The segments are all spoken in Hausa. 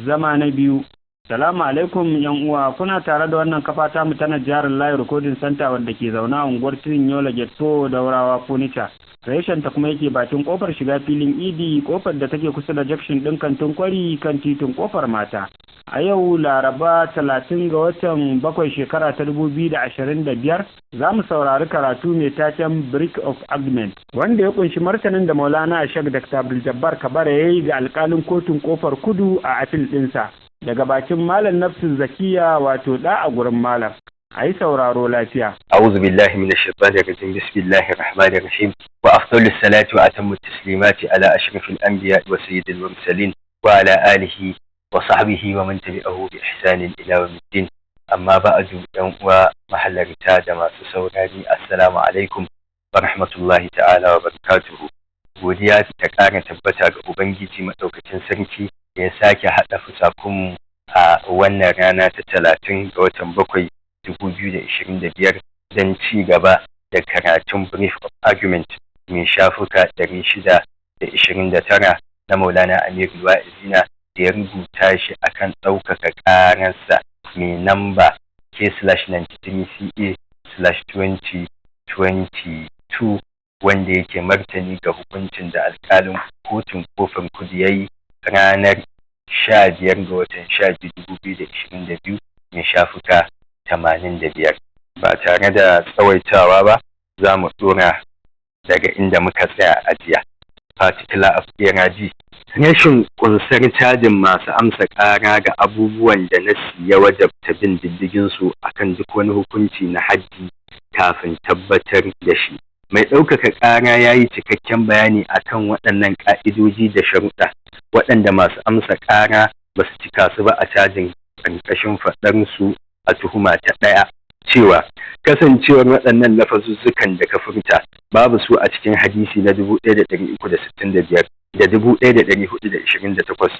Zama na biyu. Salamu alaikum yan uwa, kuna tare da wannan kafa ta mu tana jihar Layi Recording Center wanda ke zaune a unguwar Tudun Yola Getto Daurawa Furniture. Reshen ta kuma yake bakin kofar shiga filin Idi, kofar da take kusa da junction ɗin kantin kwari kan titin kofar mata. A yau Laraba 30 ga watan 7 shekara ta 2025 za mu saurari karatu mai taken Brief of Argument, wanda ya kunshi martanin da Maulana Sheikh Dr. Abdul Jabbar Kabara ya yi ga alkalin kotun kofar kudu a appeal ɗinsa. Daga bakin Malam Nafsu Zakiya, wato da a gurin Malam. A yi sauraro lafiya. أعوذ بالله من الشيطان الرجيم. بسم الله الرحمن الرحيم، وأفضل الصلاة وأتم التسليمات على أشرف الأنبياء وسيد المرسلين وعلى آله وصحبه ومن تبعه بإحسان إلى يوم الدين. أما بعد، yan uwa mahalarta da masu saurari، السلام عليكم ورحمة الله تعالى وبركاته. Godiya ta ƙara tabbata ga Ubangiji Maɗaukacin Sarki da ya sake haɗa fusakunmu a wannan rana ta 30 ga watan 7 2025 don ci gaba da karatun Brief of Argument mai shafuka 629 na Maulana Amirul Wa'izina da ya rubuta shi akan ɗaukaka ƙararsa mai namba K/93CA/2022, wanda yake martani ga hukuncin da alƙalin kotun kofar kudu ya yi ranar 15 ga watan 12 2022 mai shafuka 85. Ba tare da tsawaitawa ba, za mu ɗora daga inda muka tsaya a jiya. Particular of G, rashin ƙunsar cajin masu amsa ƙara ga abubuwan da nassi ya wajabta bin diddigin su akan duk wani hukunci na haddi kafin tabbatar da shi. Mai ɗaukaka ƙara ya yi cikakken bayani akan waɗannan ƙa'idoji da sharuɗa waɗanda masu amsa ƙara ba su cika su ba a cajin, ƙarƙashin faɗar su a tuhuma ta ɗaya cewa kasancewar waɗannan lafazuzzukan da ka furta babu su a cikin hadisi na 1365 da 1428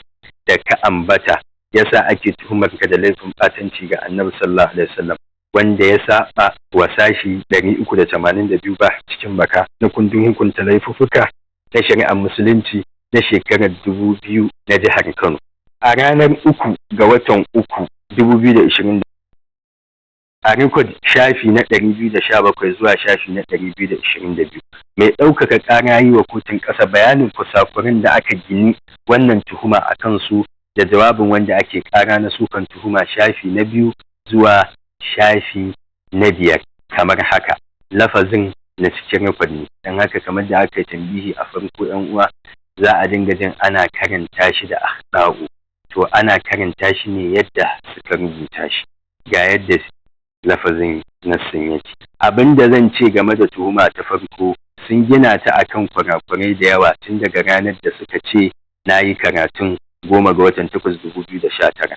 da ka ambata, yasa ake tuhumar ka da laifin ɓatanci ga Annabi sallallahu alaihi wasallam, wanda ya saba wa sashi 382 ba cikin baka na kundin hukunta laifuffuka na shari'ar Musulunci na shekarar 2000 na jihar Kano. A ranar 3 ga watan 3 2020, a record shafi na 217 zuwa shafi na 222, mai ɗaukaka ƙara yi wa kotun ƙasa bayanin kusakurin da aka gini wannan tuhuma a kansu, da jawabin wanda ake ƙara na sukan tuhuma, shafi na 2 zuwa shafi na 5, kamar haka. Lafazin na cikin record ne, don haka kamar da aka yi tambihi a farko, yan uwa, za a dinga jin ana karanta shi da akhda'u, to ana karanta shi ne yadda suka rubuta shi. Ga yadda lafazin nassin yake: Abin da zan ce game da tuhuma ta farko, sun gina ta akan kurakurai da yawa tun daga ranar da suka ce na yi karatun 10 ga watan 8 2019.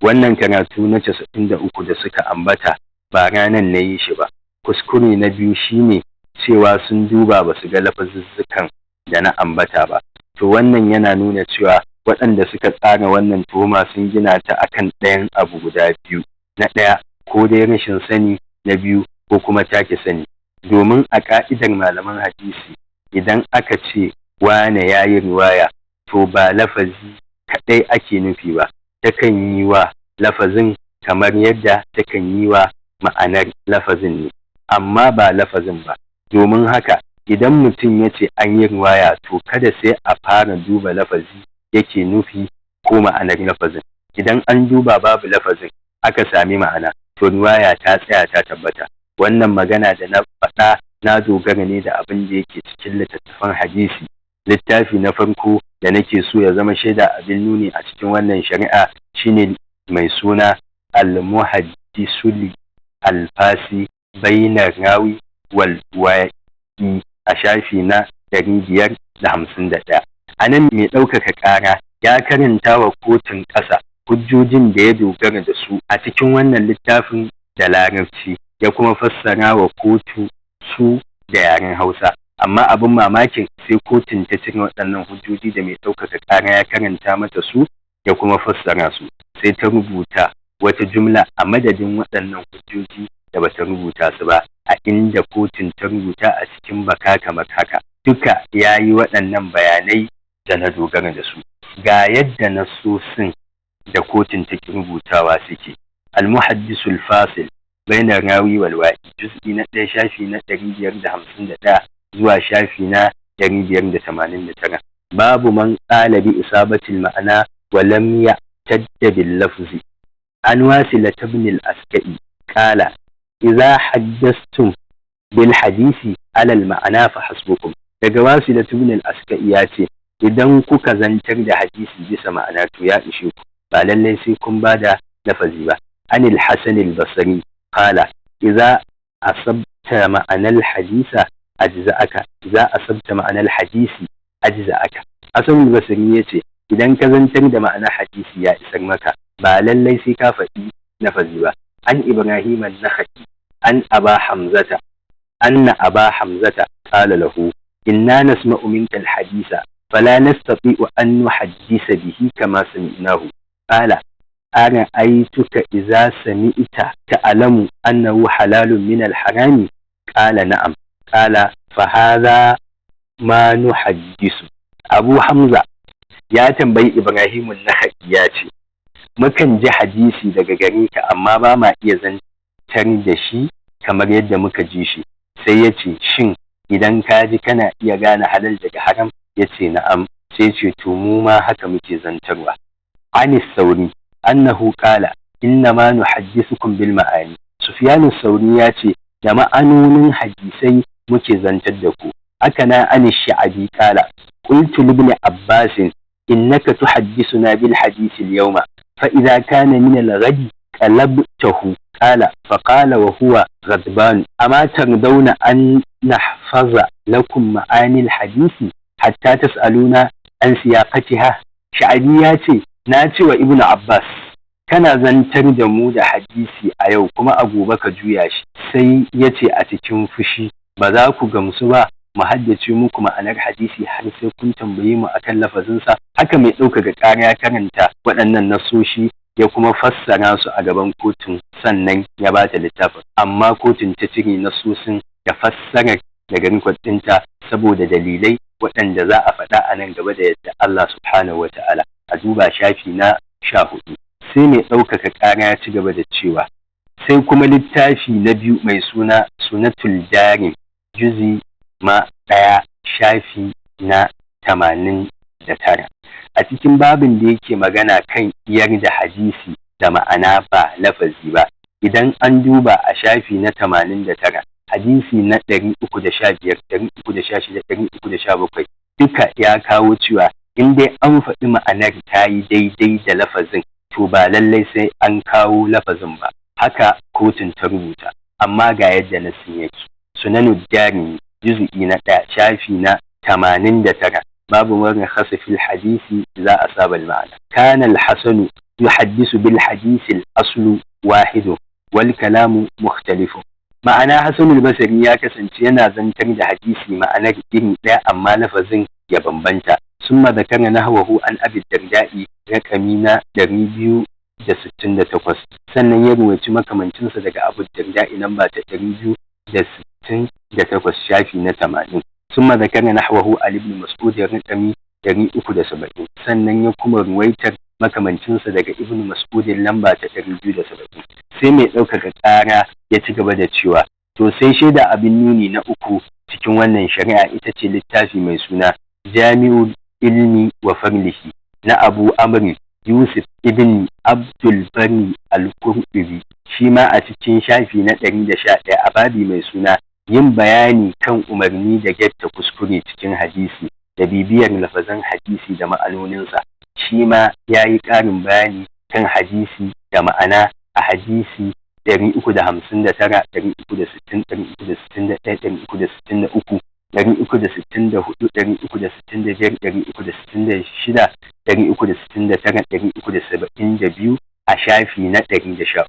Wannan karatu na 93 da suka ambata ba ranar na yi shi ba. Kuskure na biyu shine cewa sun duba ba su ga lafazuzzukan da na ambata ba. To wannan yana nuna cewa waɗanda suka tsara wannan tuhuma sun gina ta akan ɗayan abu guda biyu: na ɗaya, ko dai rashin sani; na biyu, ko kuma take sani. Domin a ƙa'idar malaman hadisi, idan aka ce wane ya yi riwaya, to ba lafazi kaɗai ake nufi ba, takan yi wa lafazin kamar yadda takan yi wa ma'anar lafazin ne, amma ba lafazin ba. Domin haka, idan mutum ya ce an yi riwaya, to kada sai a fara duba lafazi yake nufi ko ma'anar lafazin. Idan an duba babu lafazin, aka sami ma'ana, to riwaya ta tsaya, ta tabbata. Wannan magana da na faɗa na dogara ne da abin da yake cikin littattafan hadisi. Littafi na farko da nake so ya zama shaida abin nuni a cikin wannan shari'a shine mai suna Al-Muhaddisul Alfasi Bainar Rawi wal Wa'i, a shafi na 551. A nan mai ɗaukaka ƙara ya karanta wa kotun ƙasa hujjojin da ya dogara da su a cikin wannan littafin da Larabci, ya kuma fassara wa kotu su da yaren Hausa. Amma abin mamakin, sai kotun ta cire waɗannan hujjoji da mai ɗaukaka ƙara ya karanta mata su ya kuma fassara su, sai ta rubuta wata jumla a madadin waɗannan hujjoji da bata rubuta su ba, a inda kotun ta rubuta a cikin baka kamar haka: Duka ya yi waɗannan bayanai da na dogara da su. Ga yadda nasosin da kotun ta rubutawa suke: Al-Muhaddisul Fasil Bainar Rawi wal Wa'i, juz'i na 1, shafi na 551 zuwa shafi na 589. Babu man qala bi isabatil ma'ana wa lam ya'tadda bil lafzi. An Wasila ibn al-Asqai qala: idza haddastum bil hadisi ala al ma'ana fa hasbukum. Daga Wasila ibn al-Asqai ya ce, idan kuka zantar da hadisi bisa ma'ana, to ya ishe ku, ba lallai sai kun bada lafazi ba. An al-Hasan al-Basri qala: idza asabta ma'anar hadisa ajza'aka, idza asabta ma'anar hadisi ajza'aka. Hasan al-Basri yace, idan ka zantar da ma'anar hadisi, ya isar maka, ba lallai sai ka faɗi lafazi ba. An Ibrahim an-Nakhai an Aba Hamzata anna Aba Hamzata qala lahu: inna nasma'u minka al-hadisa fala nastati'u an nuhaddisa bihi kama sami'nahu. Qala: ara'aytuka idza sami'ta ta'lamu annahu halalun min al-harami? Qala: na'am. Qala: fa hadha ma nuhaddisu. Abu Hamza ya tambayi Ibrahim an-Nakhai, ya ce, mukan ji hadisi daga gare ka, amma ba ma iya zantar da shi kamar yadda muka ji shi. Sai ya ce, shin idan ka ji, kana iya gane halal daga haram? Ya ce, na'am. Sai ce, to mu ma haka muke zantarwa. Anis Sauri annahu qala: inna ma nuhaddithukum bil ma'ani. Sufyan Sauri ya ce, da ma'anonin hadisai muke zantar da ku. Haka na an Sha'abi qala: qultu li Ibn Abbas: innaka tuhaddithuna bil hadisi al yawma, fa idha kana min al ghadi qalabtahu. Qala: fa qala wa huwa ghadban: ama tardawna an nahfaza lakum ma'ani al hadisi hatta tas'aluna an siyaqatiha? Sha'abi ya ce, na ce wa Ibnu Abbas, kana zantar da mu da hadisi a yau, kuma a gobe ka juya shi. Sai ya ce a cikin fushi, ba za ku gamsu ba mu haddace muku ma'anar hadisi har sai kun tambaye mu akan lafazinsa? Haka mai ɗaukaka ƙara ya karanta waɗannan nasoshi, ya kuma fassara su a gaban kotun, sannan ya ba ta littafin, amma kotun ta cire nasosin da fassarar daga record ɗinta saboda dalilai waɗanda za a faɗa a nan gaba da yadda Allah subhanahu wa ta'ala. A duba shafi na 14. Sai mai ɗaukaka ƙara ya ci gaba da cewa, sai kuma littafi na biyu mai suna Sunatul Darim, juzi ma 1, shafi na 89, a cikin babin da yake magana kan iyar da hadisi da ma'ana ba lafazi ba. Idan an duba a shafi na 89, hadisi na 315, 316, 317, duka ya kawo cewa in dai an faɗi ma'anar ta yi daidai da lafazin, to ba lallai sai an kawo lafazin ba. Haka kotun ta rubuta, amma ga yadda nasin yake. Sunanu Darimi, juz'i na 1, shafi na 89, babu man rakhasa fil hadisi za asaba al ma'ana. Kana al Hasanu yuhaddisu bil hadisi, al aslu wahidu wal kalamu mukhtalifu. Ma'ana, Hasanul Basri ya kasance yana zantar da hadisi, ma'anar iri ɗaya amma lafazin ya bambanta. Summa zakara nahwahu an Abi Darda'i, rakami na 268. Sannan ya ruwaci makamancinsa daga Abu Darda'i, namba ta 268, shafi na 80. Summa zakara nahwahu an Ibn Mas'ud, rakami 370. Sannan ya kuma ruwaitar makamancinsa daga Ibn Mas'ud, lamba ta 270. Sai mai ɗaukaka ƙara ya ci gaba da cewa, to sai shaida abin nuni na uku cikin wannan shari'a ita ce littafi mai suna Jami'ul Ilmi wa Fadlihi na Abu Amri Yusuf ibn Abdul Bari al-Qurtubi, shi ma a cikin shafi na 111, a babi mai suna yin bayani kan umarni da getta kuskure cikin hadisi da bibiyar lafazan hadisi da ma'anoninsa. Shi ma ya yi ƙarin bayani kan hadisi da ma'ana a hadisi 359, 360, 361, 363, 364, 365, 366, 369, 372, a shafi na 113.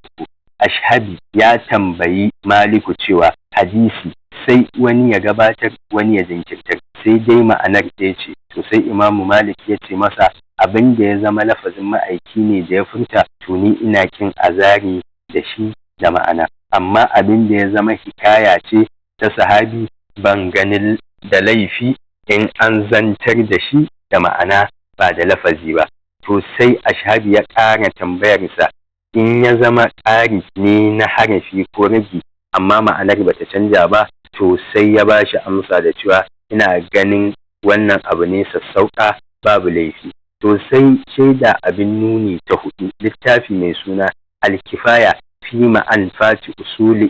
Ashhabi ya tambayi Maliku cewa hadisi sai wani ya gabatar, wani ya jinkirtar, sai dai ma'anar ɗaya ce. To sai Imamu Malik ya ce masa, abin da ya zama lafazin ma'aiki ne da ya furta, to ni ina kin azari da shi da ma'ana, amma abin da ya zama hikaya ce ta sahabi, ban ganin da laifi in an zantar da shi da ma'ana ba da lafazi ba. To sai Ashabi ya ƙara tambayarsa in ya zama ƙari ne na harafi ko ragi amma ma'anar bata canja ba? To sai ya ba shi amsa da cewa ina ganin wannan abu ne sassauƙa, babu laifi. To sai shaida abin nuni ta hudu, littafi mai suna Alkifaya fi ma'an fati usuli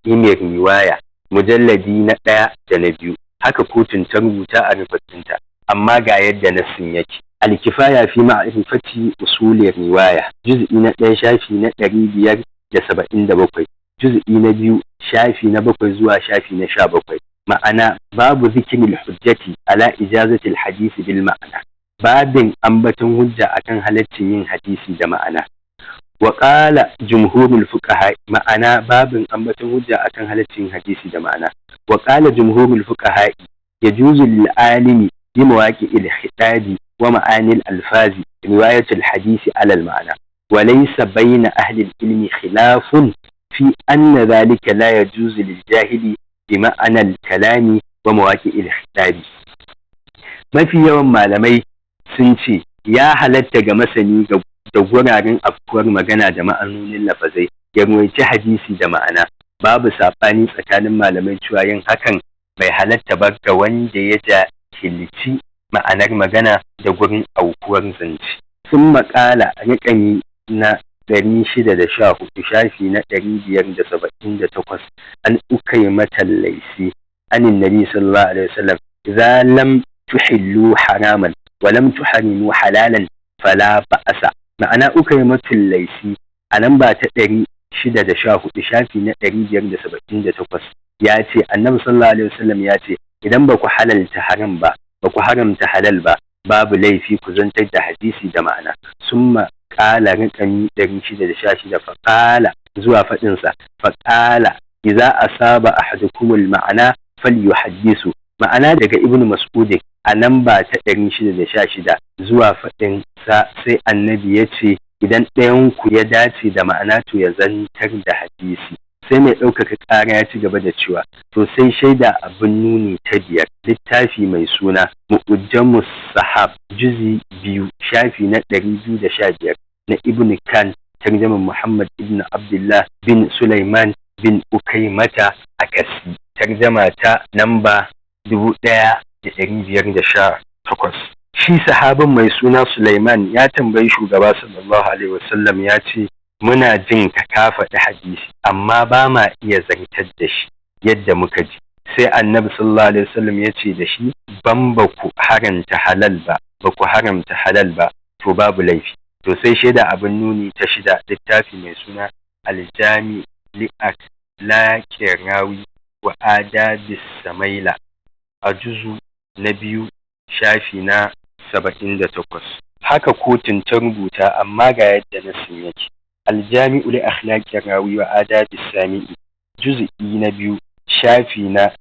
imir riwaya, mujalladi na 1 da na 2. Haka kotun ta rubuta a rubutunta, amma ga yadda nassin yake: Alkifaya fi ma'rifati usuli riwaya, juz'i na 1, shafi na 577, juz'i na 2, shafi na 7 zuwa shafi na 17. Ma'ana, babu zikirin hujjati ala ijazatil hadisi bil ma'ana, babin ambaton hujja akan halaccin yin hadisi da ma'ana. Wa qala jumhurul fuqaha, ma'ana, babin ambaton hujja akan halaccin hadisi da ma'ana. Wa qala jumhurul fuqaha yajuzu lil alimi bi mawaqi'il khitabi wa ma'anil alfazi riwayatul hadisi ala al ma'ana, wa laysa bayna ahli al ilmi khilafun fi anna dhalika la yajuzu lil jahili bi ma'anar kalami wa mawaqi'il khitabi. Mafi yawan malamai sun ce ya halatta ga masani da guraren afkuwar magana da ma'anonin lafazai ya ruwaici hadisi da ma'ana. Babu saɓani tsakanin malamai cewa yin hakan bai halatta ba ga wanda ya jahilci ma'anar magana da gurin aukuwar zance. Sun maƙala riƙami na 614, shafi na 578, an ukai mata laisi anin nabi sallallahu alaihi wasallam: idza lam tuhillu haraman wa lam tuharimu halalan fala ba'asa. Ma'ana, ukai mata laisi a lamba ta 614, shafi na 578, ya ce annabi sallallahu alaihi wasallam ya ce idan ba ku halalta haram ba, ba ku haramta halal ba, babu laifi ku zantar da hadisi da ma'ana. Summa ƙala riƙami 616, faƙala zuwa faɗinsa, faƙala idza asaba ahadukumul ma'ana falyuhaddisu. Ma'ana, daga Ibnu Mas'ud a namba ta 616 zuwa faɗin sa, sai annabi ya ce idan ɗayan ku ya dace da ma'ana to ya zantar da hadisi. Sai mai ɗaukaka ƙara ya ci gaba da cewa to sai shaida abin nuni ta biyar, littafi mai suna Mu'jamus Sahab, juzi 2, shafi na 215, na Ibn Kan, tarjaman Muhammad ibn Abdullah bin Sulaiman bin Ukaimata a Kasi, tarjama ta namba 1518. Shi sahabin mai suna Sulaiman ya tambayi shugaba sallallahu alaihi wasallam, ya ce muna jin ka ka faɗi hadisi amma ba ma iya zartar da shi yadda muka ji. Sai annabi sallallahu alaihi wasallam ya ce da shi ban ba ku haramta halal ba, ba ku haramta halal ba, to babu laifi. To sai shaida abin nuni ta shida, littafi mai suna Aljami li'ak la wa adabis samaila, a juzu na 2, shafi na 78. Haka kotun ta rubuta, amma ga yadda nassin yake: Aljami'u li akhlaqir rawi wa adabis sami'i, juz'i na 2, shafi na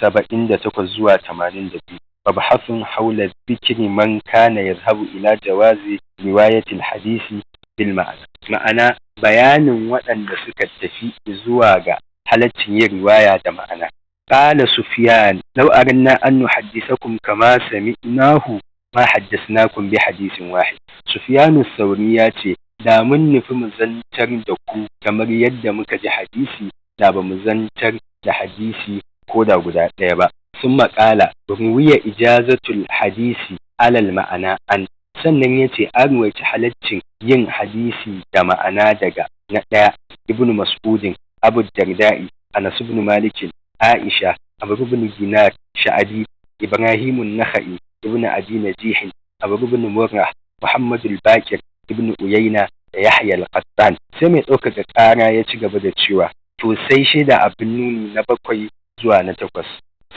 78 zuwa 82. Mabhathun haula dhikri man kana yadhhabu ila jawazi riwayati hadisi bil ma'ana. Ma'ana, bayanin waɗanda suka tafi zuwa ga halaccin yin riwaya da ma'ana. Qala Sufyan: law aranna an nuhaddithakum kama sami'nahu ma haddasnakum bi hadisin wahid. Sufyan Sauri ya ce da mun nufi mu zantar da ku kamar yadda muka ji hadisi, da ba mu zantar da hadisi ko da guda ɗaya ba. Sun maƙala ruwiya ijazatul hadisi alal ma'ana an, sannan ya ce an ruwaici halaccin yin hadisi da ma'ana daga na 1 Ibnu Mas'udin, Abu Darda'i, Anas ibn Malikin, Aisha, Abu ibn Dinar, Sha'abi, Ibrahimun Nakha'i, Ibn Abi Najihin, Abu ibn Murrah, Muhammad al-Baqir, Ibn Uyayna da Yahya al-Qattan. Sai mai ɗaukaka ƙara ya ci gaba da cewa to sai shaida abin nuni na 7 zuwa na 8,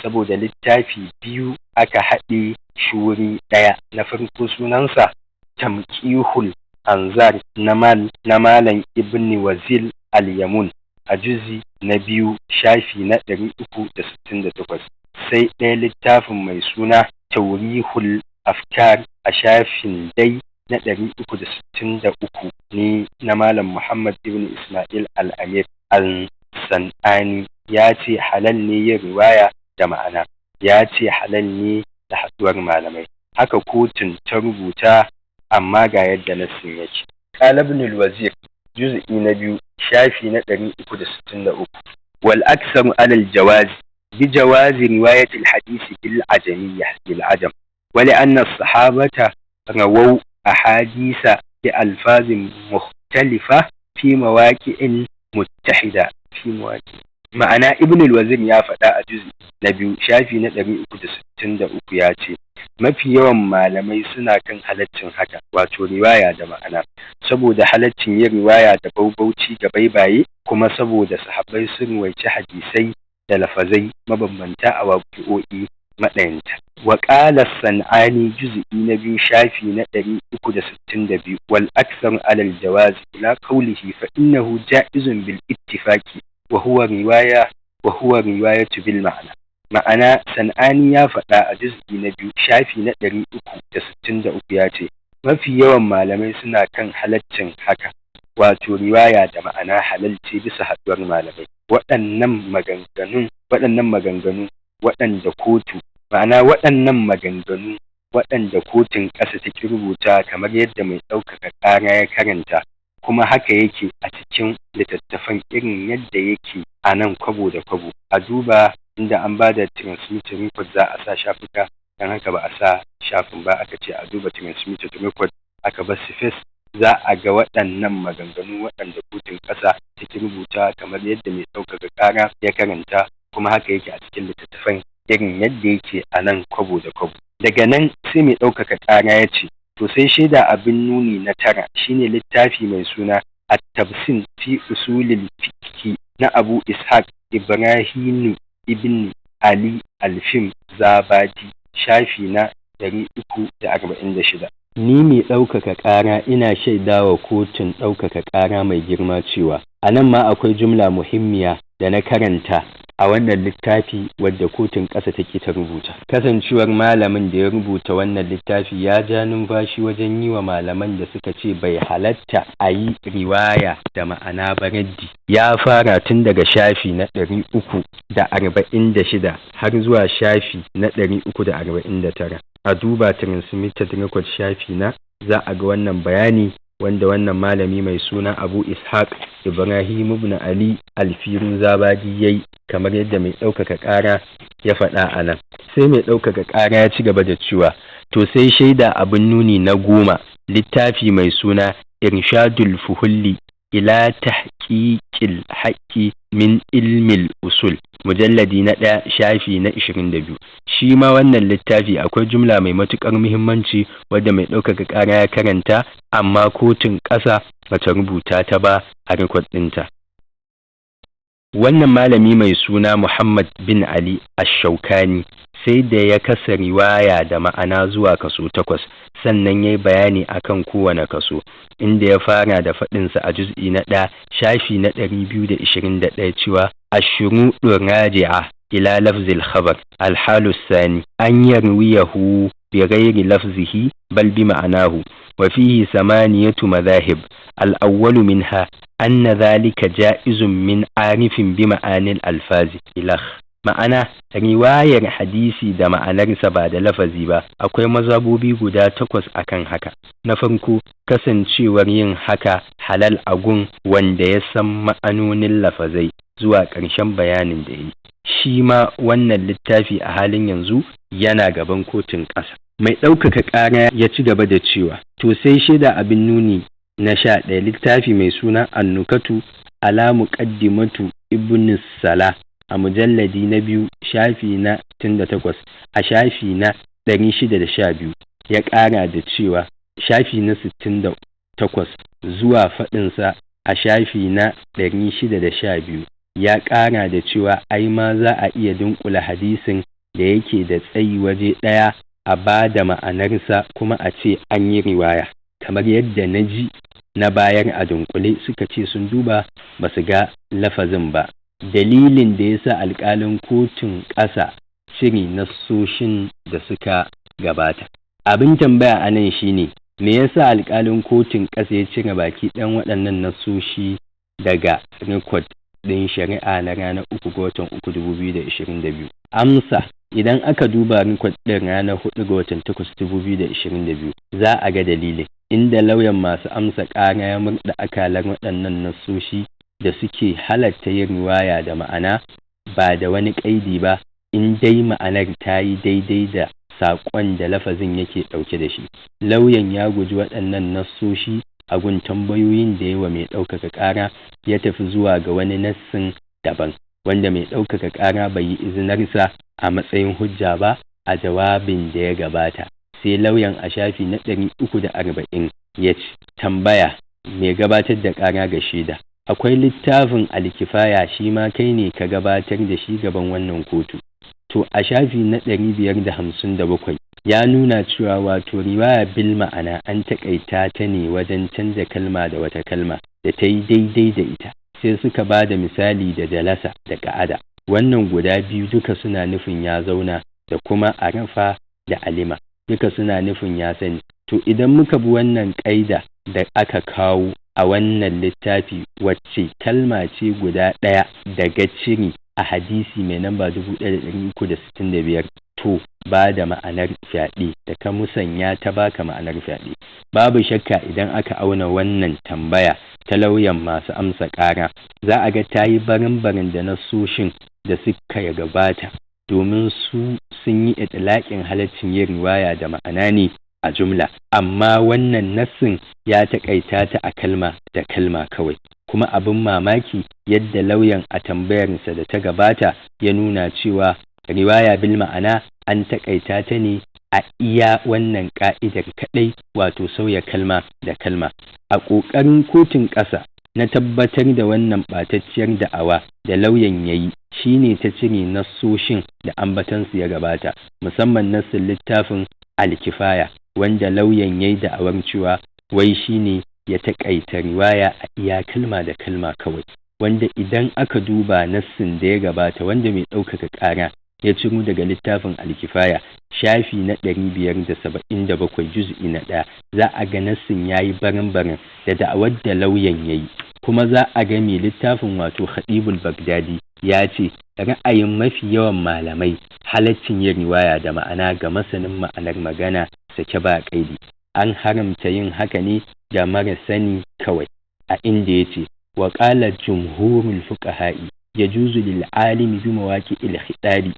saboda littafi biyu aka haɗe shi wuri ɗaya. Na farko sunansa Tamqihul Anzar na Malam Ibn Wazil al-Yamun, a juzi na 2, shafi na 368. Sai ɗaya littafin mai suna Taurihul Afkar, a shafin dai na 363 ne, na Malam Muhammad ibn Ismail al-Amir al-San'ani. Ya ce halal ne yin riwaya da ma'ana, ya ce halal ne da haɗuwar malamai. Haka kotun ta rubuta, amma ga yadda nassin yake. Qala Ibn al-Wazir, juz'i na 2, shafi na 363: Wal aktsaru ala al-jawaz bi jawazi riwayat al-hadith bil ajamiyya bil ajam, wa li anna as-sahabata rawaw ahadisa bi alfazin mukhtalifa fi mawaqi'in muttahida fi mawaqi. Ma'ana, Ibn al-Wazir ya faɗa a juz'i na 2, shafi na 363, ya ce mafi yawan malamai suna kan halaccin haka, wato riwaya da ma'ana, saboda halaccin yin riwaya da baubauci ga baibaye, kuma saboda sahabbai sun ruwaici hadisai da lafazai mabambanta a waƙi'o'i maɗayanta. Wa qala San'ani, juz'i na 2, shafi na 362: Wal aktharu ala al jawaz ila qawlihi fa innahu ja'izun bil ittifaqi, wa huwa riwayatu bil ma'na. Ma'ana, San'ani ya faɗa a juz'i na 2, shafi na 363, ya ce mafi yawan malamai suna kan halaccin haka, wato riwaya da ma'ana halal ce bisa haɗuwar malamai. Waɗannan maganganu waɗanda kotu, ma'ana waɗannan maganganu waɗanda kotun ƙasa ta ƙi rubuta kamar yadda mai ɗaukaka ƙara ya karanta, kuma haka yake a cikin littattafan irin yadda yake a nan kwabo da kwabo. A duba inda an ba da transmitted record, za a sa shafuka, don haka ba a sa shafin ba, aka ce a duba transmitted record, aka bar space, za a ga waɗannan maganganu waɗanda kotun ƙasa ta ƙi rubuta kamar yadda mai ɗaukaka ƙara ya karanta, kuma haka yake a cikin littattafan irin yadda yake a nan kwabo da kwabo. Daga nan sai mai ɗaukaka ƙara ya ce, to sai shaida abin nuni na tara, shine littafi mai suna At-Tabsin fi Usulil Fiqh na Abu Ishaq Ibrahim ibn Ali Alfim Zabadi, shafi na 346. Ni mai ɗaukaka ƙara ina shaidawa kotun ɗaukaka ƙara mai girma cewa a nan ma akwai jumla muhimmiya da na karanta a wannan littafi wadda kotun ƙasa ta ƙi ta rubuta. Kasancewar malamin da ya rubuta wannan littafi ya ja numfashi wajen yi wa malaman da suka ce bai halatta a yi riwaya da ma'ana ba raddi. Ya fara tun daga shafi na 346 har zuwa shafi na 349. A duba transmitted record shafi na, za a ga wannan bayani wanda wannan malami mai suna Abu Ishaq Ibrahim ibn Ali Alfiru Zabadi yayi, kamar yadda mai ɗaukaka ƙara ya faɗa a nan. Sai mai ɗaukaka ƙara ya ci gaba da cewa, to sai shaida abin nuni na 10, littafi mai suna Irshadul Fuhulli ila Tahqiqil Haqqi min Ilmil Usul, mujalladi na 1, shafi na 22. Shi ma wannan littafi akwai jumla mai matuƙar muhimmanci wadda mai ɗaukaka ƙara ya karanta, amma kotun ƙasa bata rubuta ta ba a record ɗinta. Wannan malami mai suna Muhammad bin Ali Ash-Shaukani sai da ya kasa riwaya da ma'ana zuwa kaso takwas, sannan ya yi bayani akan kowane kaso, inda ya fara da faɗinsa a juz'i na 1, shafi na 221 cewa: Ashuruɗur raji'a ila lafzil khabar, alhalu sani an yarwiyahu bi ghairi lafzihi bal bi ma'anahu, wa fihi samaniyatu madhahib, al-awwalu minha anna dhalika ja'izun min arifin bi ma'anil alfazi ilah. Ma'ana, riwayar hadisi da ma'anarsa ba da lafazi ba, akwai mazhabobi guda takwas akan haka. Na farko, kasancewar yin haka halal a gun wanda ya san ma'anonin lafazai, zuwa ƙarshen bayanin da yi. Shi ma wannan littafi a halin yanzu yana gaban kotun ƙasa. Mai ɗaukaka ƙara ya ci gaba da cewa, to sai shaida abin nuni na 11, littafi mai suna Annukatu ala Muqaddimatu Ibn Salah, a mujalladi na 2, shafi na 68, a shafi na 612, ya ƙara da cewa shafi na 68 zuwa faɗinsa a shafi na 612, ya ƙara da cewa ai ma za a iya dunkula hadisin da yake da tsayi waje ɗaya a ba da ma'anarsa kuma a ce an yi riwaya, kamar yadda na ji na bayar a dunkule, suka ce sun duba ba su ga lafazin ba. Dalilin da ya sa alƙalin kotun ƙasa cire nassoshin da suka gabata. Abin tambaya a nan shine, me yasa alƙalin kotun ƙasa ya cire baki ɗan waɗannan nassoshi daga record ɗin shari'a na ranar 3 ga watan 3, 2022? Amsa. Idan aka duba rikwad ɗin ranar 4 ga watan 8, 2022, za a ga dalilin, inda lauyan masu amsa ƙara ya murɗe akalar waɗannan nassoshi da suke halatta yin riwaya da ma'ana ba da wani ƙaidi ba, in dai ma'anar ta yi daidai da saƙon da lafazin yake ɗauke da shi. Lauyan ya guji waɗannan nassoshi a gun tambayoyin da ya wa mai ɗaukaka ƙara, ya tafi zuwa ga wani nassin daban, wanda mai ɗaukaka ƙara bai yi izinarsa a matsayin hujja ba a jawabin da ya gabata. Sai lauyan a shafi na 340 ya ce, tambaya mai gabatar da ƙara ga shaida: akwai littafin Alkifaya, shi ma kai ne ka gabatar da shi gaban wannan kotu. To a shafi na 557 ya nuna cewa wato riwaya bil ma'ana an taƙaita ta ne wajen canza kalma da wata kalma da ta yi daidai da ita. Sai suka ba da misali da jalasa da ka'ada, wannan guda biyu duka suna nufin ya zauna, da kuma arafa da alima, duka suna nufin ya sani. To idan muka bi wannan ƙaida da aka kawo a wannan littafi, wacce kalma ce guda ɗaya daga ciri a hadisi mai namba 1365, to ba da ma'anar fyaɗe da ka musanya ta baka ma'anar fyaɗe. Babu shakka idan aka auna wannan tambaya ta lauyan masu amsa ƙara, za a ga ta yi barin-barin da nasoshin da suka gabata, domin su sun yi itilaƙin halaccin yin riwaya da ma'ana ne a jumla, amma wannan nassin ya taƙaita ta a kalma da kalma kawai. Kuma abin mamaki yadda lauyan a tambayarsa da ta gabata ya nuna cewa riwaya bil ma'ana an taƙaita ta ne a iya wannan ƙa'idar kaɗai, wato sauya kalma da kalma. A ƙoƙarin kotun ƙasa na tabbatar da wannan ɓatacciyar da'awa da lauyan ya yi shi ne ta cire nassoshin da ambatansu ya gabata, musamman nassin littafin Alkifaya, wanda lauyan ya yi da'awar cewa wai shi ne ya taƙaita riwaya a iya kalma da kalma kawai, wanda idan aka duba nassin da ya gabata wanda mai ɗaukaka ƙara ya ciro daga littafin Alkifaya, shafi na 577, juz'i na 1, za a ga nassin ya yi baran-baran da da'awar da lauyan ya yi. Kuma za a ga mai littafin, wato Khadibul Bagdadi, ya ce ra'ayin mafi yawan malamai halaccin yin riwaya da ma'ana ga masanin ma'anar magana sake ba ƙaidi, an haramta yin haka ne ga mara sani kawai, a inda ya ce wa qala jumhurul fuqaha'i yajuzu lil alimi bi mawaqi'il khitabi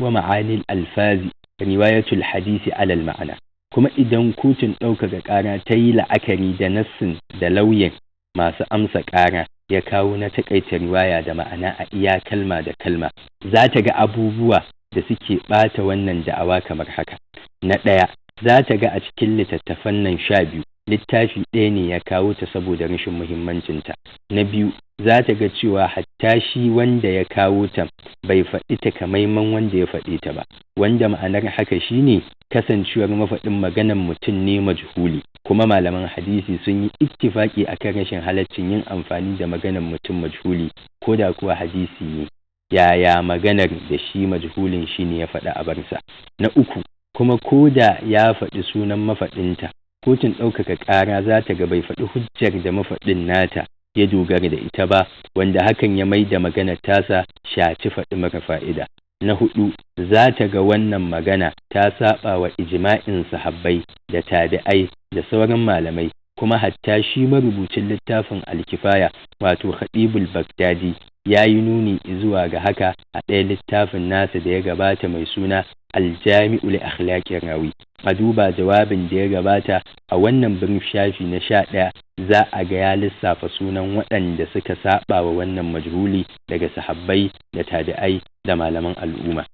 wa ma'anil alfazi riwayatul hadisi alal ma'ana. Kuma idan kotun ɗaukaka ƙara ta yi la'akari da nassin da lauyan masu amsa ƙara ya kawo na taƙaita riwaya da ma'ana a iya kalma da kalma, za ta ga abubuwa da suke ɓata wannan da'awa kamar haka. Na ɗaya, za ta ga a cikin littattafan nan 12, littafi ɗaya ne ya kawo ta saboda rashin muhimmancinta. Na biyu, za ta ga cewa hatta shi wanda ya kawo ta bai faɗi takamaiman wanda ya faɗi ta ba, wanda ma'anar haka shine kasancewar mafaɗin maganan mutum ne majhuli, kuma malaman hadisi sun yi ittifaki akan rashin halaccin yin amfani da maganan mutum majhuli, ko da kuwa hadisi ne, yaya maganar da shi majhulin shine ya faɗa a barsa. Na uku, kuma ko da ya faɗi sunan mafaɗinta, kotun ɗaukaka ƙara za ta ga bai faɗi hujjar da mafaɗin nata ya dogara da ita ba, wanda hakan ya mai da maganar tasa shaci faɗi mara fa'ida. Na hudu, za ta ga wannan magana ta saba wa ijma'in sahabbai da tabi'ai da sauran malamai, kuma hatta shi marubucin littafin Alkifaya, wato Khadibul Bagdadi, ya yi nuni zuwa ga haka a ɗaya littafin nasa da ya gabata mai suna Aljami'u li Akhlaqir Rawi. A duba jawabin da ya gabata a wannan brief shafi na 11, za a ga ya lissafa sunan waɗanda suka saba wa wannan majhuli daga sahabbai da tabi'ai da malaman al'umma.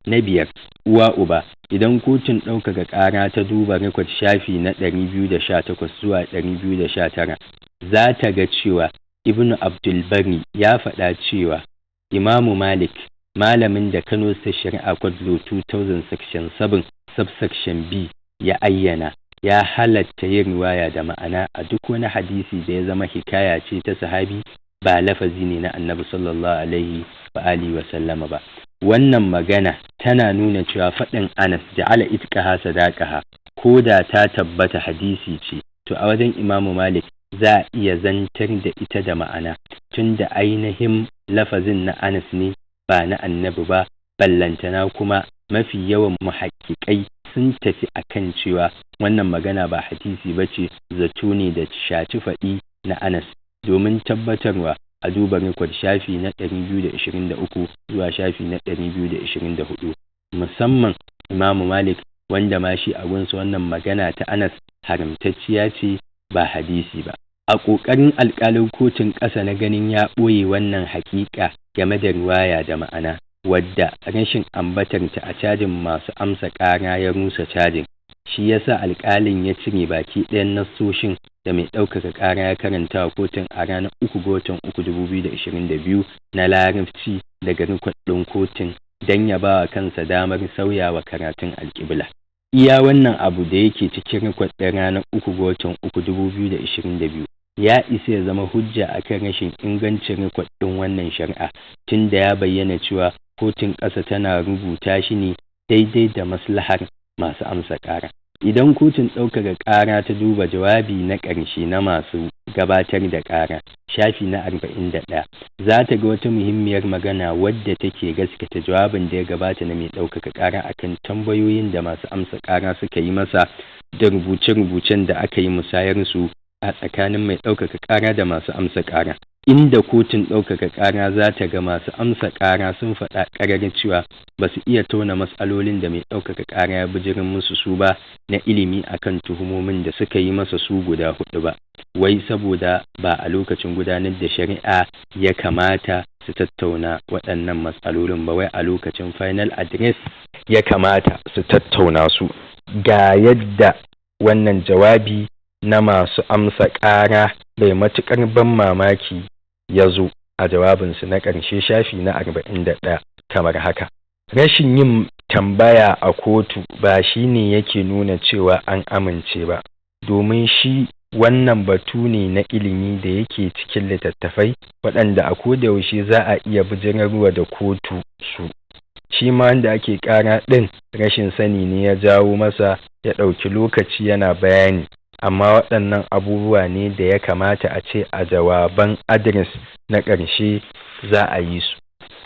Na biyar, uwa uba, idan kotun ɗaukaka ƙara ta duba rikwad shafi na 218 zuwa 219, za ta ga cewa Ibnu Abdulbari ya faɗa cewa Imamu Malik, malamin da Kano State Shari'a Code Law 2000 Section 7 Subsection B ya ayyana, ya halatta yin riwaya da ma'ana a duk wani hadisi da ya zama hikaya ce ta sahabi, ba lafazi ne na Annabi sallallahu alaihi wa alihi wa sallama ba. Wannan magana tana nuna cewa faɗin Anas ja'ala itqaha sadaqaha, ko da ta tabbata hadisi ce, to a wajen Imamu Malik za a iya zantar da ita da ma'ana, tunda ainihin lafazin na Anas ne ba na Annabi ba, ballantana kuma Mafi yawan muhaqqiqai sun tafi akan cewa wannan magana ba hadisi bace, zato ne da shaci faɗi na Anas. Domin tabbatarwa, a duba record shafi na 223 zuwa shafi na 224, musamman Imamu Malik, wanda ma shi a gunsa wannan magana ta Anas haramtacciya ce ba hadisi ba. A ƙoƙarin alƙalin kotun ƙasa na ganin ya ɓoye wannan haƙiƙa game da riwaya da ma'ana, wadda rashin ambatarta a cajin masu amsa ƙara ya rusa cajin, shi yasa alƙalin ya cire baki ɗayan nassoshin da mai ɗaukaka ƙara ya karanta wa kotun a ranar 3 ga watan 3, 2022 na Larabci daga record ɗin kotun don ya ba wa kansa damar sauyawa karatun alƙibla. Iya wannan abu da yake cikin record ɗin ranar 3 ga watan 3, 2022 ya isa ya zama hujja akan rashin ingancin record ɗin wannan shari'a, tunda ya bayyana cewa kotun ƙasa tana rubuta shi ne daidai da maslahar masu amsa ƙara. Idan kotun ɗaukaka ƙara ta duba jawabi na ƙarshe na masu gabatar da ƙara, shafi na 41, za ta ga wata muhimmiyar magana wadda take gaskata jawabin da ya gabata na mai ɗaukaka ƙara akan tambayoyin da masu amsa ƙara suka yi masa da rubuce-rubucen da aka yi musayarsu a tsakanin mai ɗaukaka ƙara da masu amsa ƙara, inda kotun ɗaukaka ƙara za ta ga masu amsa ƙara sun faɗa ƙarara cewa ba su iya tauna matsalolin da mai ɗaukaka ƙara ya bijirin musu su ba na ilimi akan tuhumomin da suka yi masa su guda huɗu ba, wai saboda ba a lokacin gudanar da shari'a ya kamata su tattauna waɗannan matsalolin ba, wai a lokacin final address ya kamata su tattauna su. Ga yadda wannan jawabi na masu amsa ƙara bai matuƙar ban mamaki ya zo a jawabinsu na ƙarshe, shafi na 41, kamar haka: Rashin yin tambaya a kotu ba shi ne yake nuna cewa an amince ba, domin shi wannan batu ne na ilimi da yake cikin littattafai waɗanda a kodayaushe za a iya bijirarwa da kotu su. Shi ma wanda ake ƙara ɗin rashin sani ne ya jawo masa ya ɗauki lokaci yana bayani, amma waɗannan abubuwa ne da ya kamata a ce a jawaban address na ƙarshe za a yi su.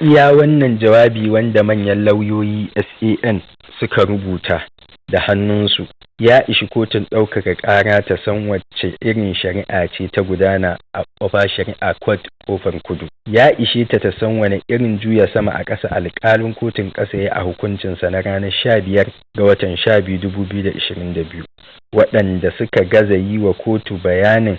Iya wannan jawabi wanda manyan lauyoyi SAN suka rubuta da hannunsu ya ishi kotun ɗaukaka ƙara ta san wacce irin shari'a ce ta gudana a Upper Shari'a Court Ƙofar Kudu. Ya ishe ta ta san wane irin juya sama a ƙasa alƙalin kotun ƙasa ya a hukuncinsa na ranar 15 ga watan 12, 2022. Waɗanda suka gaza yi wa kotu bayanin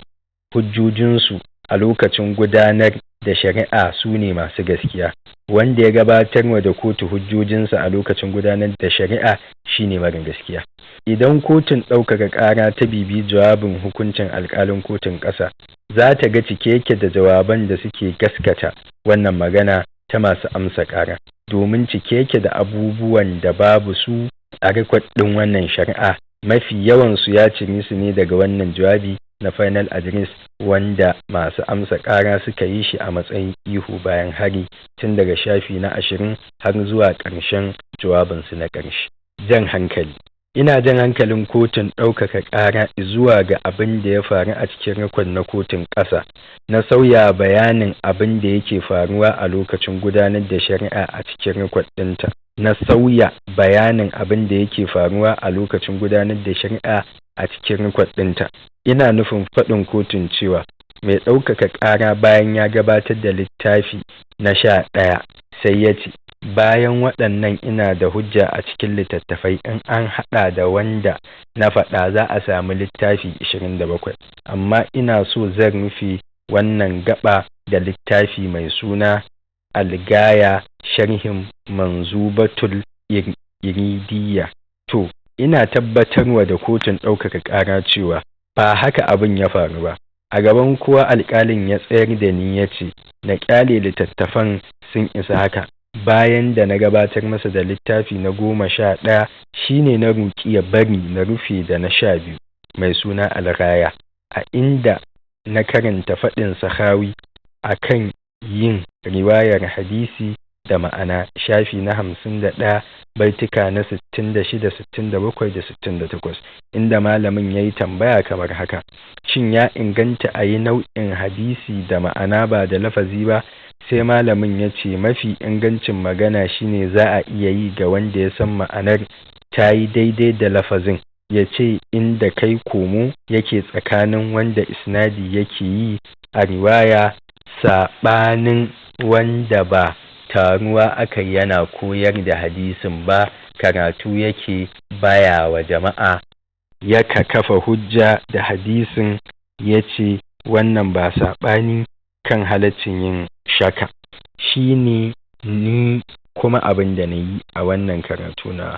hujjojinsu a lokacin gudanar da shari'a su ne masu gaskiya. Wanda ya gabatarwa da kotu hujjojinsa a lokacin gudanar da shari'a shine mara gaskiya. Idan kotun ɗaukaka ƙara ta bibi jawabin hukuncin alƙalin kotun ƙasa, za ta ga cike yake da jawaban da suke gaskata wannan magana ta masu amsa ƙara, domin cike yake da abubuwan da babu su a record ɗin wannan shari'a. Mafi yawansu ya ciri su ne daga wannan jawabi na final address wanda masu amsa ƙara suka yi shi a matsayin ihu bayan hari, tun daga shafi na 20 har zuwa ƙarshen jawabinsu na ƙarshe. Jan hankali. Ina jan hankalin kotun ɗaukaka ƙara zuwa ga abin da ya faru a cikin record na kotun ƙasa na sauya bayanin abin da yake faruwa a lokacin gudanar da shari'a a cikin record ɗinta. Na sauya bayanin abin da yake faruwa a lokacin gudanar da shari'a a cikin record ɗinta. Ina nufin faɗin kotun cewa mai ɗaukaka ƙara, bayan ya gabatar da littafi na 11, sai ya ce, "Bayan waɗannan ina da hujja a cikin littattafai, in an haɗa da wanda na faɗa za a sami littafi 27, amma ina so zan rufe wannan gaɓa da littafi mai suna Algaya, sharhin Manzubatul Iridiyya." To, ina tabbatarwa da kotun ɗaukaka ƙara cewa ba haka abin ya faru ba. A gaban kowa alƙalin ya tsayar da ni ya ce na ƙyale littattafan, sun isa haka. Bayan da na gabatar masa da littafi na 11, shine na roƙi ya bari na rufe da na 12 mai suna Alraya, a inda na karanta faɗin Sahawi a kan yin riwayar hadisi da ma'ana, shafi na 51, baituka na 66, 67 da 68, inda malamin ya yi tambaya kamar haka: "Shin ya inganta a yi nau'in hadisi da ma'ana ba da lafazi ba?" Sai malamin ya ce mafi ingancin magana shine za a iya yi ga wanda ya san ma'anar ta yi daidai da lafazin, ya ce inda kai komo yake tsakanin wanda isnadi yake yi a riwaya saɓanin wanda ba taruwa aka yana koyar da hadisin ba, karatu yake baya wa jama'a, yaka kafa hujja da hadisin, ya ce wannan ba saɓani kan halaccin yin shaka. Shi ne ni kuma abin da na yi a wannan karatu na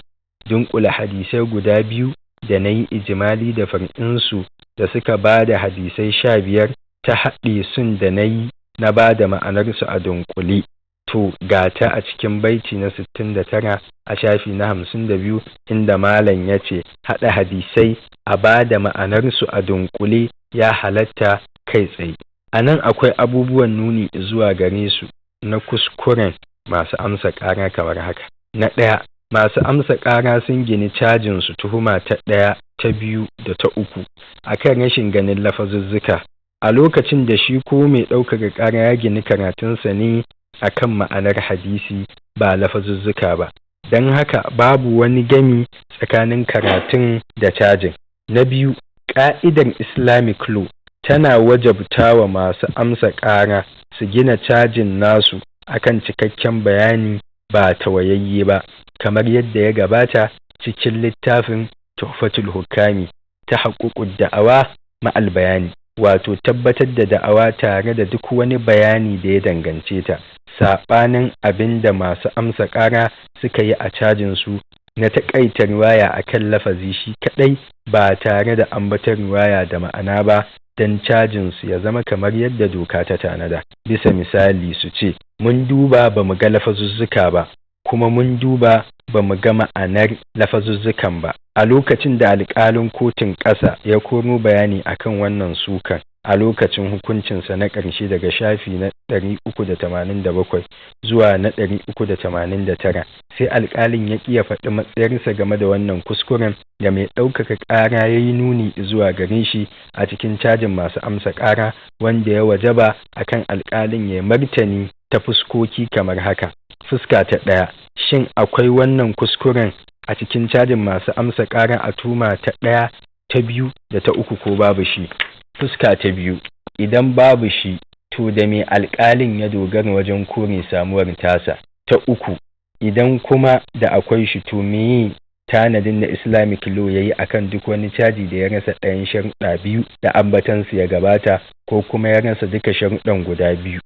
dunkula hadisai guda biyu da na yi ijimali da far'insu da suka ba da hadisai 15 ta haɗe sun da na yi na ba da ma'anarsu a dunkule. To gata a cikin baiti na 69 a shafi na 52, inda malam ya ce haɗa hadisai a ba da ma'anarsu a dunkule ya halatta kai tsaye. A nan akwai abubuwan nuni zuwa gare su na kuskuren masu amsa ƙara kamar haka. Na ɗaya, masu amsa ƙara sun gini cajinsu tuhuma ta ɗaya, ta biyu da ta uku akan rashin ganin lafazuzzuka, a lokacin da shi ko mai ɗaukaka ƙara ya gini karatunsa ne akan ma'anar hadisi ba lafazuzzuka ba. Don haka babu wani gami tsakanin karatun da cajin. Na biyu, ƙa'idar Islamic law tana wajabta wa masu amsa ƙara su gina cajin nasu akan cikakken bayani ba tawayayye ba, kamar yadda ya gabata cikin littafin Tuhfatul Hukami ta haƙuƙud da'awa ma'al bayani, wato tabbatar da da'awa tare da duk wani bayani da ya dangance ta, saɓanin abin da masu amsa ƙara suka yi a cajinsu na taƙaita riwaya akan lafazi shi kaɗai ba tare da ambaton riwaya da ma'ana ba, don cajinsu ya zama kamar yadda doka ta tanada. Bisa misali su ce, mun duba ba mu ga lafazuzzuka ba, kuma mun duba ba mu ga ma'anar lafazuzzukan ba. A lokacin da alƙalin kotun ƙasa ya koro bayani akan wannan sukan a lokacin hukuncinsa na ƙarshe daga shafi na 387 zuwa na 389, sai alƙalin ya ƙi ya faɗi matsayarsa game da wannan kuskuren da mai ɗaukaka ƙara ya yi nuni zuwa gare shi a cikin cajin masu amsa ƙara, wanda ya wajaba akan alƙalin ya martani ta fuskoki kamar haka. Fuska ta ɗaya, shin akwai wannan kuskuren a cikin cajin masu amsa ƙara a tuma ta ɗaya, ta biyu da ta uku ko babu shi? Fuska ta biyu, idan babu shi, to da me alƙalin ya dogara wajen kore samuwar tasa? Ta uku, idan kuma da akwai shi, to meye tanadin da Islamic law ya yi akan duk wani caji da ya rasa ɗayan sharuɗa biyu da ambatansu ya gabata, ko kuma ya rasa duka sharuɗan guda biyu?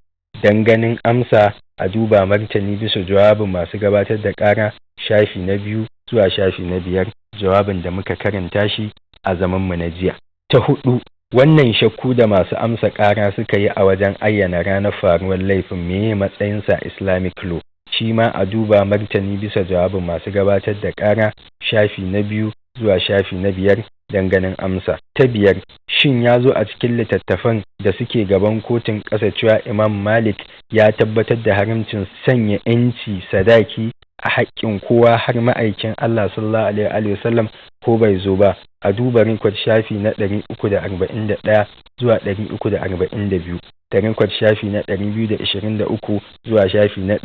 Don ganin amsa, a duba martani bisa jawabin masu gabatar da ƙara, shafi na 2 zuwa shafi na 5, jawabin da muka karanta shi a zamanmu na jiya. Ta hudu, wannan shakku da masu amsa ƙara suka yi a wajen ayyana ranar faruwar laifin, meye matsayinsa Islamic law? Shi ma a duba martani bisa jawabin masu gabatar da ƙara, shafi na 2 zuwa shafi na 5, don ganin amsa. Ta biyar, shin ya zo a cikin littattafan da suke gaban kotun ƙasa cewa Imam Malik ya tabbatar da haramcin sanya ‘yanci sadaki a haƙƙin kowa har ma'aikin Allah sallallahu alaihi wasallam, ko bai zo ba? A duba record shafi na 341 zuwa 342 da record shafi na 223 zuwa shafi na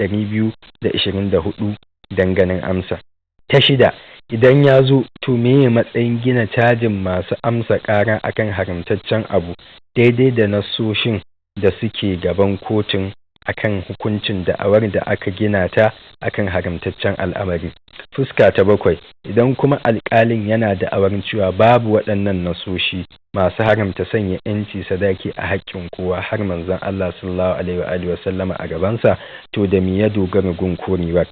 224 don ganin amsa. Ta shida, idan ya zo, to meye matsayin gina cajin masu amsa ƙara akan haramtaccen abu daidai da nassoshin da suke gaban kotun akan hukuncin da'awar da aka gina ta akan haramtaccen al'amari? Fuska ta bakwai, idan kuma alƙalin yana da'awar cewa babu waɗannan nasoshi masu haramta sanya ‘yanci sadaki a haƙƙin kowa har manzon Allah sallallahu alaihi wa sallama a gabansa, to da me ya dogara gun korewar?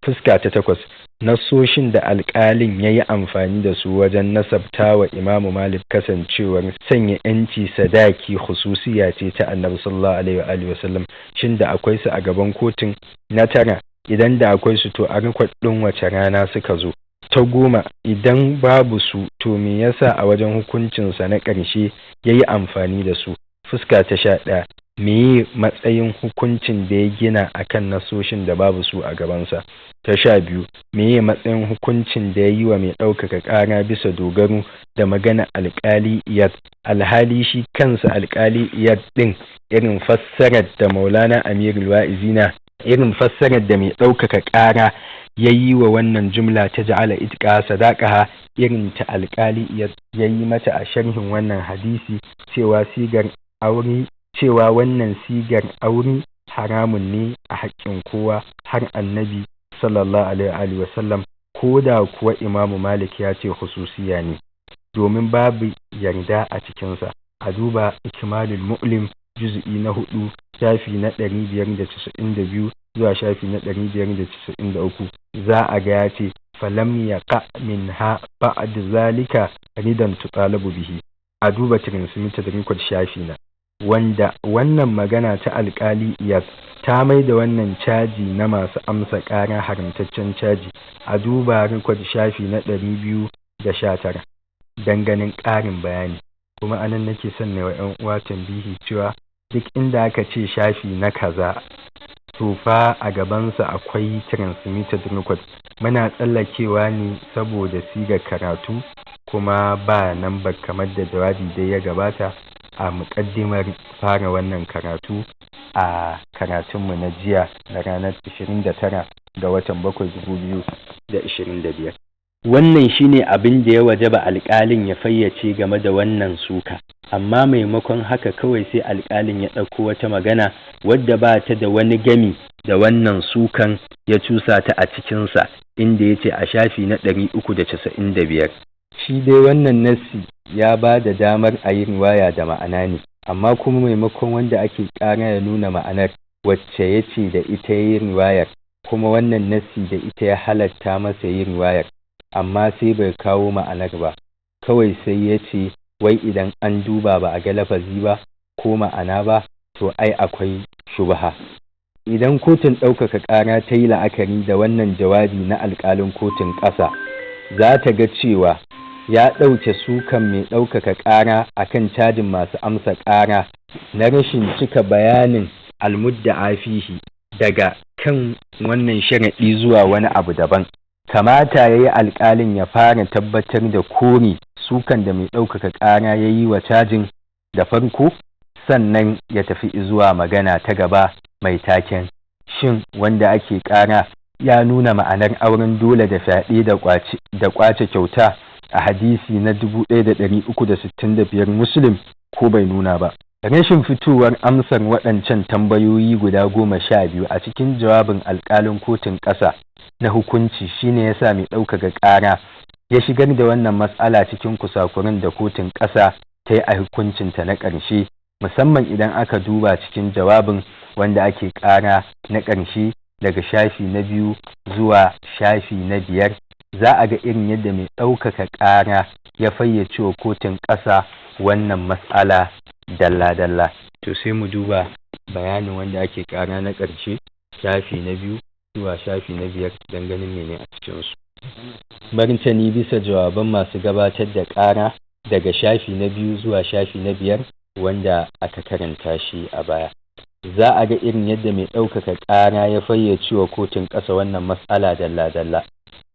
Fuska ta takwas, nasoshin da alƙalin ya yi amfani da su wajen nasabta wa Imamu Malik kasancewar sanya ‘yanci sadaki khususiya ce ta Annabi sallallahu alaihi wa sallam, shin da akwai su a gaban kotun? Na tara, idan da akwai su, to a record ɗin wace rana suka zo? Ta goma, idan babu su, to me yasa a wajen hukuncinsa na ƙarshe ya yi amfani da su? Fuska ta 11, Meye matsayin hukuncin da ya gina akan nasoshin da babu su a gabansa? Ta 12, meye matsayin hukuncin da ya yi wa mai ɗaukaka ƙara bisa dogaro da magana Alƙali Iyad, alhali shi kansa Alƙali Iyad ɗin irin fassarar da Maulana Amirul Wa'izina, irin fassarar da mai ɗaukaka ƙara ya yi wa wannan jumla ta "ja'ala itqa sadaqaha", irin ta Alƙali ya yi mata a sharhin wannan hadisi, cewa sigar aure, cewa wannan sigar aure haramun ne a haƙƙin kowa, har Annabi sallallahu alaihi wa sallam, ko da kuwa Imamu Malik ya ce khususiya ne, domin babu yarda a cikinsa. A duba Ikmalul Mu'lim, juz'i na 4, shafi na 592 zuwa shafi na 593, za a ga ya ce "falam yaqa minha ba'd zalika ridan tutalabu bihi". A duba transmitted record, shafi na wanda wannan magana ta Alkali Iyas ta mai da wannan caji na masu amsa ƙara haramtaccen caji. A duba record, shafi na 219, don ganin ƙarin bayani. Kuma anan nake son na wa 'yan uwa tambihi cewa duk inda aka ce shafi na kaza, to fa a gabansa akwai transmitted record. Muna tsallakewa ne saboda sigar karatu kuma ba nan ba, kamar da jawabi dai ya gabata a muƙaddimar fara wannan karatu a karatunmu na jiya na ranar 29 ga watan 7, 2025. Wannan shine abin da ya wajaba alƙalin ya fayyace game da wannan suka, amma maimakon haka kawai sai alƙalin ya ɗauko wata magana wadda ba ta da wani gami da wannan sukan ya cusa ta a cikinsa, inda ya ce a shafi na 395, shi dai wannan nassi ya ba da damar a yi riwaya da ma'ana ne, amma kuma maimakon wanda ake ƙara ya nuna ma'anar wacce ya ce da ita ya yi riwayar, kuma wannan nassi da ita ya halatta masa yin riwayar, amma sai bai kawo ma'anar ba. Kawai sai ya ce wai idan an duba ba a ga lafazi ba ko ma'ana ba, to ai akwai shubha. Idan kotun ɗaukaka ƙara ta yi la'akari da wannan jawabi na alƙalin kotun ƙasa, za ta ga cewa ya ɗauke sukan mai ɗaukaka ƙara a kan cajin masu amsa ƙara na rashin cika bayanin almudda'a fihi daga kan wannan sharaɗi zuwa wani abu daban. Kamata ya yi alƙalin ya fara tabbatar da kore sukan da mai ɗaukaka ƙara ya yi wa cajin da farko, sannan ya tafi zuwa magana ta gaba mai taken "Shin wanda ake ƙara ya nuna ma'anar auren dole da fyaɗe da ƙwace kyauta a hadisi na 1365 Muslim ko bai nuna ba?" Rashin fitowar amsar waɗancan tambayoyi guda 12 a cikin jawabin alƙalin kotun ƙasa na hukunci shine yasa mai ɗaukaka ƙara ya shigar da wannan matsala cikin kusakuran da kotun ƙasa ta yi a hukuncinta na ƙarshe, musamman idan aka duba cikin jawabin wanda ake ƙara na ƙarshe daga shafi na 2 zuwa shafi na 5, za a ga irin yadda mai ɗaukaka ƙara ya fayyace wa kotun ƙasa wannan matsala dalla-dalla. To, sai mu duba bayanin wanda ake ƙara na ƙarshe, shafi na 2 zuwa shafi na 5, don ganin mene a cikinsu. Martani bisa jawaban masu gabatar da ƙara daga shafi na 2 zuwa shafi na 5, wanda aka karanta shi a baya, za a ga irin yadda mai ɗaukaka ƙara ya fayyace wa kotun ƙasa wannan matsala dalla-dalla.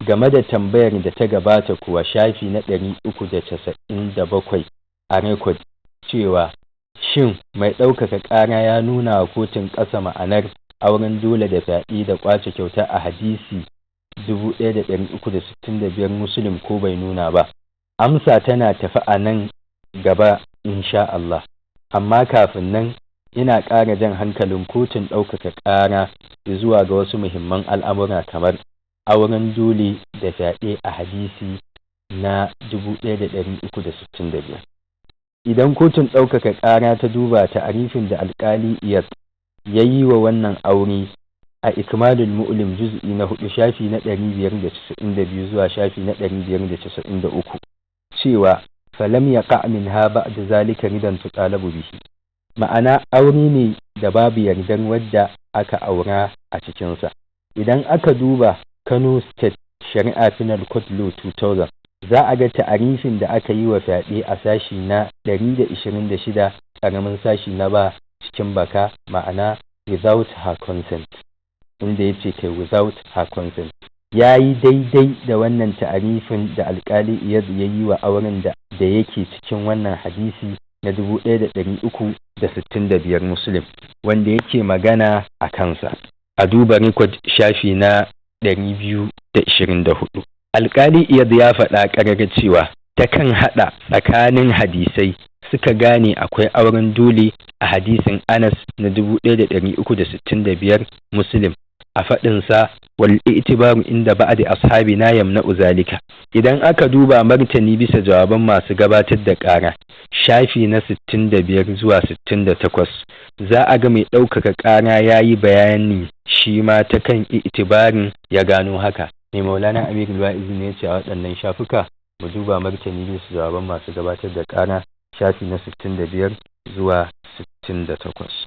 Game da tambayar da ta gabata kuwa, shafi na 397 a record, cewa shin mai ɗaukaka ƙara ya nuna wa kotun ƙasa ma'anar auren dole da fyaɗe da ƙwace kyauta a hadisi 1365 Muslim ko bai nuna ba? Amsa tana tafi a nan gaba insha Allah, amma kafin nan ina ƙara jan hankalin kotun ɗaukaka ƙara zuwa ga wasu muhimman al'amura, kamar auren dole da fyaɗe a hadisi na 1365. Idan kotun ɗaukaka ƙara ta duba ta'arifin da Alƙali Iyad ya yi wa wannan aure a Ikmalul Mu'lim, juz'i na 4, shafi na 592 zuwa shafi na 593, cewa "falam yaqa minha ba'da zalika ridan tutalabu bihi", ma'ana aure ne da babu yardar wadda aka aura a cikinsa. Idan aka duba Kano State Shari'a Penal Code Law 2000, za a ga ta'arifin da aka yi wa fyaɗe a sashi na 126 ƙaramin sashi na ba cikin cikin baka, ma'ana without her consent, inda ya ce kai without her consent. Ya yi daidai da wannan ta'arifin da Alkali Iyad ya yi wa auren da yake cikin wannan hadisi na 1365 Muslim, wanda yake magana a kansa. A duba record shafi na 224. Alkali Iyad ya faɗa ƙarar cewa ta kan haɗa tsakanin hadisai suka gane akwai auren dole a hadisin Anas na 1365 Muslim, a faɗinsa wal i'tibaru inda ba'd ashabina yamna'u zalika. Idan aka duba martani bisa jawaban masu gabatar da ƙara, shafi na 65 zuwa 68, za a ga mai ɗaukaka ƙara ya yi bayani shi ma ta kan i'tibarin ya gano haka. Mai Maulana Amirul Wa'izi ne ya ce a waɗannan shafuka? Mu duba martani bisa jawaban masu gabatar da ƙara, shafi na 65 zuwa 68.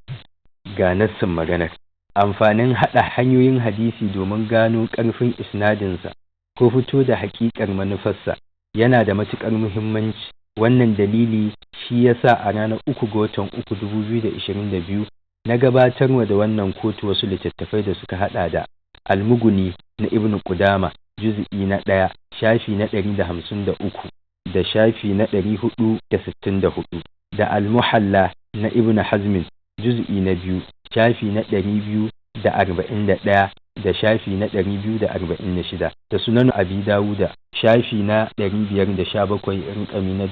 Ga nassin maganar. Amfanin haɗa hanyoyin hadisi domin gano ƙarfin isnadinsa ko fito da haƙiƙar manufarsa yana da matuƙar muhimmanci. Wannan dalili shi ya sa a ranar 3 ga watan 3, 2022 na gabatarwa da wannan kotu wasu littattafai da suka haɗa da Almuguni na Ibn Qudama, juz'i na 1, shafi na 153 da shafi na 464, da Almuhalla na Ibn Hazmin, juz'i na 2, shafi na 241 da shafi na 246, da Sunan Abi Dawuda, shafi na 517, rikami na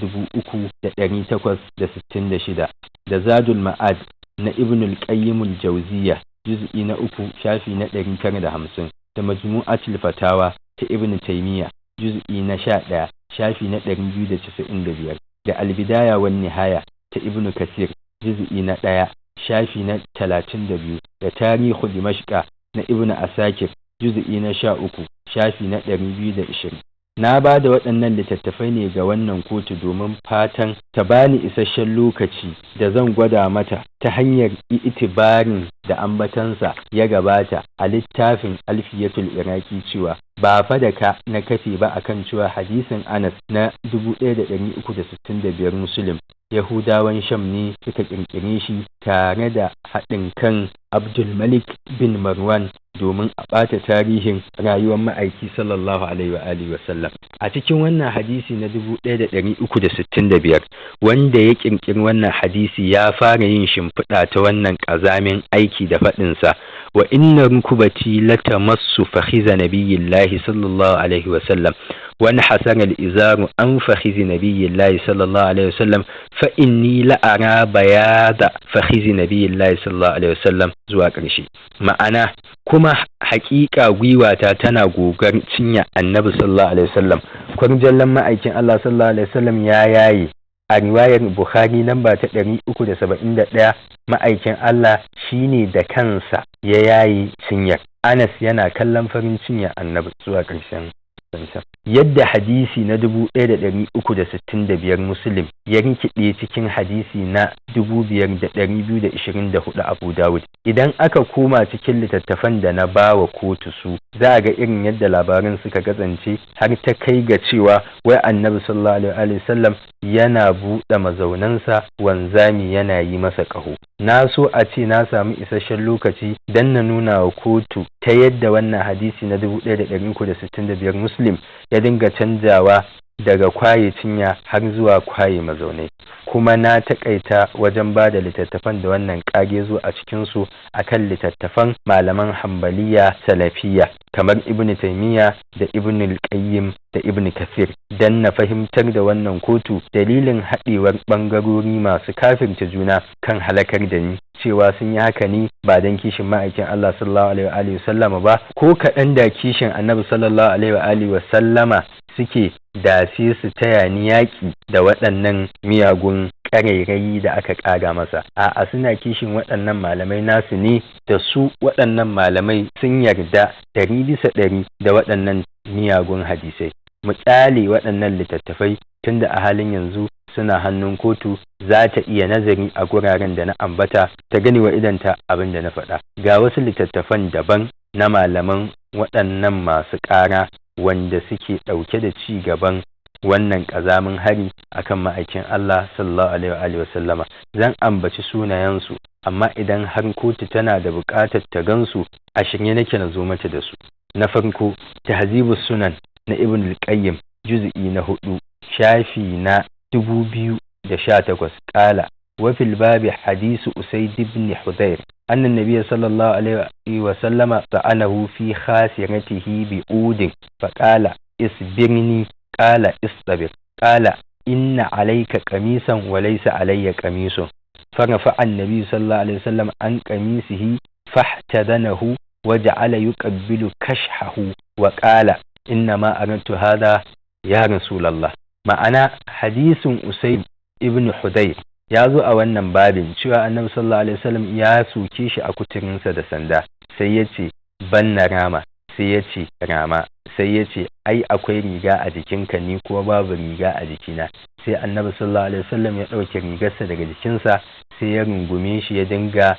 3866, da Zadul Ma'ad na Ibn al-Qayyim al-Jawziyya, juz'i na 3, shafi na 950, da Majmu'atul Fatawa ta Ibn Taymiyyah, juz'i na 11, shafi na 295, da Al-Bidaya wan Nihaya ta Ibn Kathir, juz'i na 1, shafi na 32, da Tarihu Dimashqa na Ibn Asakir, juz'i na 13, shafi na 220. Na ba da waɗannan littattafai ne ga wannan kotu domin fatan ta bani isasshen lokaci da zan gwada mata ta hanyar itibarin da ambatansa ya gabata a littafin Alfiyatul Iraki cewa ba fa da ka na kafe ba akan cewa hadisin Anas na 1365 Muslim Yahudawan Sham ne suka ƙirƙire shi tare da haɗin kan Abdulmalik bin Marwan domin a ɓata tarihin rayuwar ma'aiki sallallahu alaihi wa alihi wasallam. A cikin wannan hadisi na 1365, wanda ya ƙirƙiri wannan hadisi ya fara yin shimfiɗa ta wannan ƙazamin aiki da faɗinsa wa inna rukubati latamassu fakhiza nabiyillahi sallallahu alaihi wasallam wa hasara al-izaru an fakhizi nabiyillahi sallallahu alaihi wasallam fa inni la'ara bayada fakhizi nabiyillahi sallallahu alaihi wasallam, zuwa ƙarshe. Ma'ana kuma haƙiƙa gwiwata tana gogar cinya Annabi sallallahu alaihi wasallam, kwarjallan ma'aikin Allah sallallahu alaihi wasallam ya yaye. A riwayar Bukhari namba ta 371, ma'aikin Allah shine da kansa ya yaye cinyar, Anas yana kallon farin cinya Annabi, zuwa ƙarshen zancen. Yadda hadisi na 1365 Muslim ya rikide cikin hadisi na 5224 Abu Dawud. Idan aka koma cikin littattafan da na bawa kotu su, za a ga irin yadda labaran suka kasance har ta kai ga cewa wai Annabi sallallahu alaihi wasallam yana buɗe mazaunansa, wanzami yana yi masa ƙaho. Na so a ce na samu isasshen lokaci don na nuna wa kotu ta yadda wannan hadisi na 1365 Muslim ya dinga canjawa daga kwaye cinya har zuwa kwaye mazaunai, kuma na taƙaita wajen ba da littattafan da wannan ƙage zo a cikinsu a kan littattafan malaman Hambaliya Salafiya kamar Ibn Taimiyya da Ibn al-Qayyim da Ibn Kathir, don na fahimtar da wannan kotu dalilin haɗewar ɓangarori masu kafirta juna kan halakar da ni, cewa sun yi haka ne ba don kishin ma'aikin Allah sallallahu alaihi wa sallama ba ko kaɗan. Da kishin Annabi sallallahu alaihi wa sallama suke, da sai su taya ni yaƙi da waɗannan miyagun ƙarairayi da aka ƙaga masa. A'a, suna kishin waɗannan malamai nasu ne, da su waɗannan malamai sun yarda 100% da waɗannan miyagun hadisai. Mu ƙyale waɗannan littattafai tunda a halin yanzu suna hannun kotu, za ta iya nazari a guraren da na ambata ta gani wa idanta abin da na faɗa. Ga wasu littattafan daban na malaman waɗannan masu ƙara wanda suke ɗauke da ci gaban wannan ƙazamin hari akan ma'aikin Allah sallallahu alaihi wa sallama. Zan ambaci sunayensu. Amma idan har kotu tana da buƙatar ta gansu, a shirye nake na zo mata da su. Na farko, Tahzibu Sunan na Ibn al-Qayyim, juz'i na 4, shafi na 2018, qala wa fil babi hadisu Usayd ibn Hudayr anna an-nabiy sallallahu alaihi wa sallama sa'alahu fi khasiratihi bi udin fa qala isbirni, qala istabir, qala inna alayka qamisan wa laysa alayya qamisun. فرفع النبي صلى الله عليه وسلم عن قميصه فاحتضنه وجعل يقبل كشحه وقال إنما أردت هذا يا رسول الله. Ma'ana, hadisin Usaid ibn Hudayr ya zo a wannan babin cewa Annabi sallallahu alaihi wasallam ya soke shi a kuturinsa da sanda, sai ya ce ban na rama, sai ya ce rama, sai ya ce ai akwai riga a jikinka, ni kuma babu riga a jikina. Sai Annabi sallallahu alaihi wasallam ya ɗauke rigarsa daga jikinsa, sai ya rungume shi ya dinga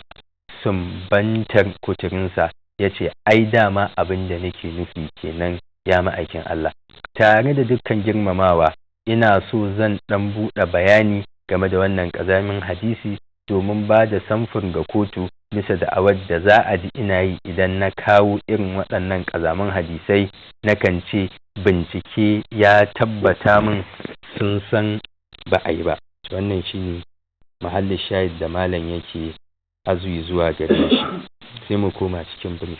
sumbantar kuturinsa, ya ce ai dama abin da nake nufi kenan ya ma'aikin Allah. Tare da dukkan girmamawa, ina so zan ɗan buɗe bayani game da wannan ƙazamin hadisi domin ba da samfur ga kotu bisa da'awar da za a ji ina yi idan na kawo irin waɗannan ƙazaman hadisai. Nakan ce bincike ya tabbata min sun san ba a yi ba. Wannan shine mahallin shahid da malam yake azui zuwa gare shi. Sai mu koma cikin brief.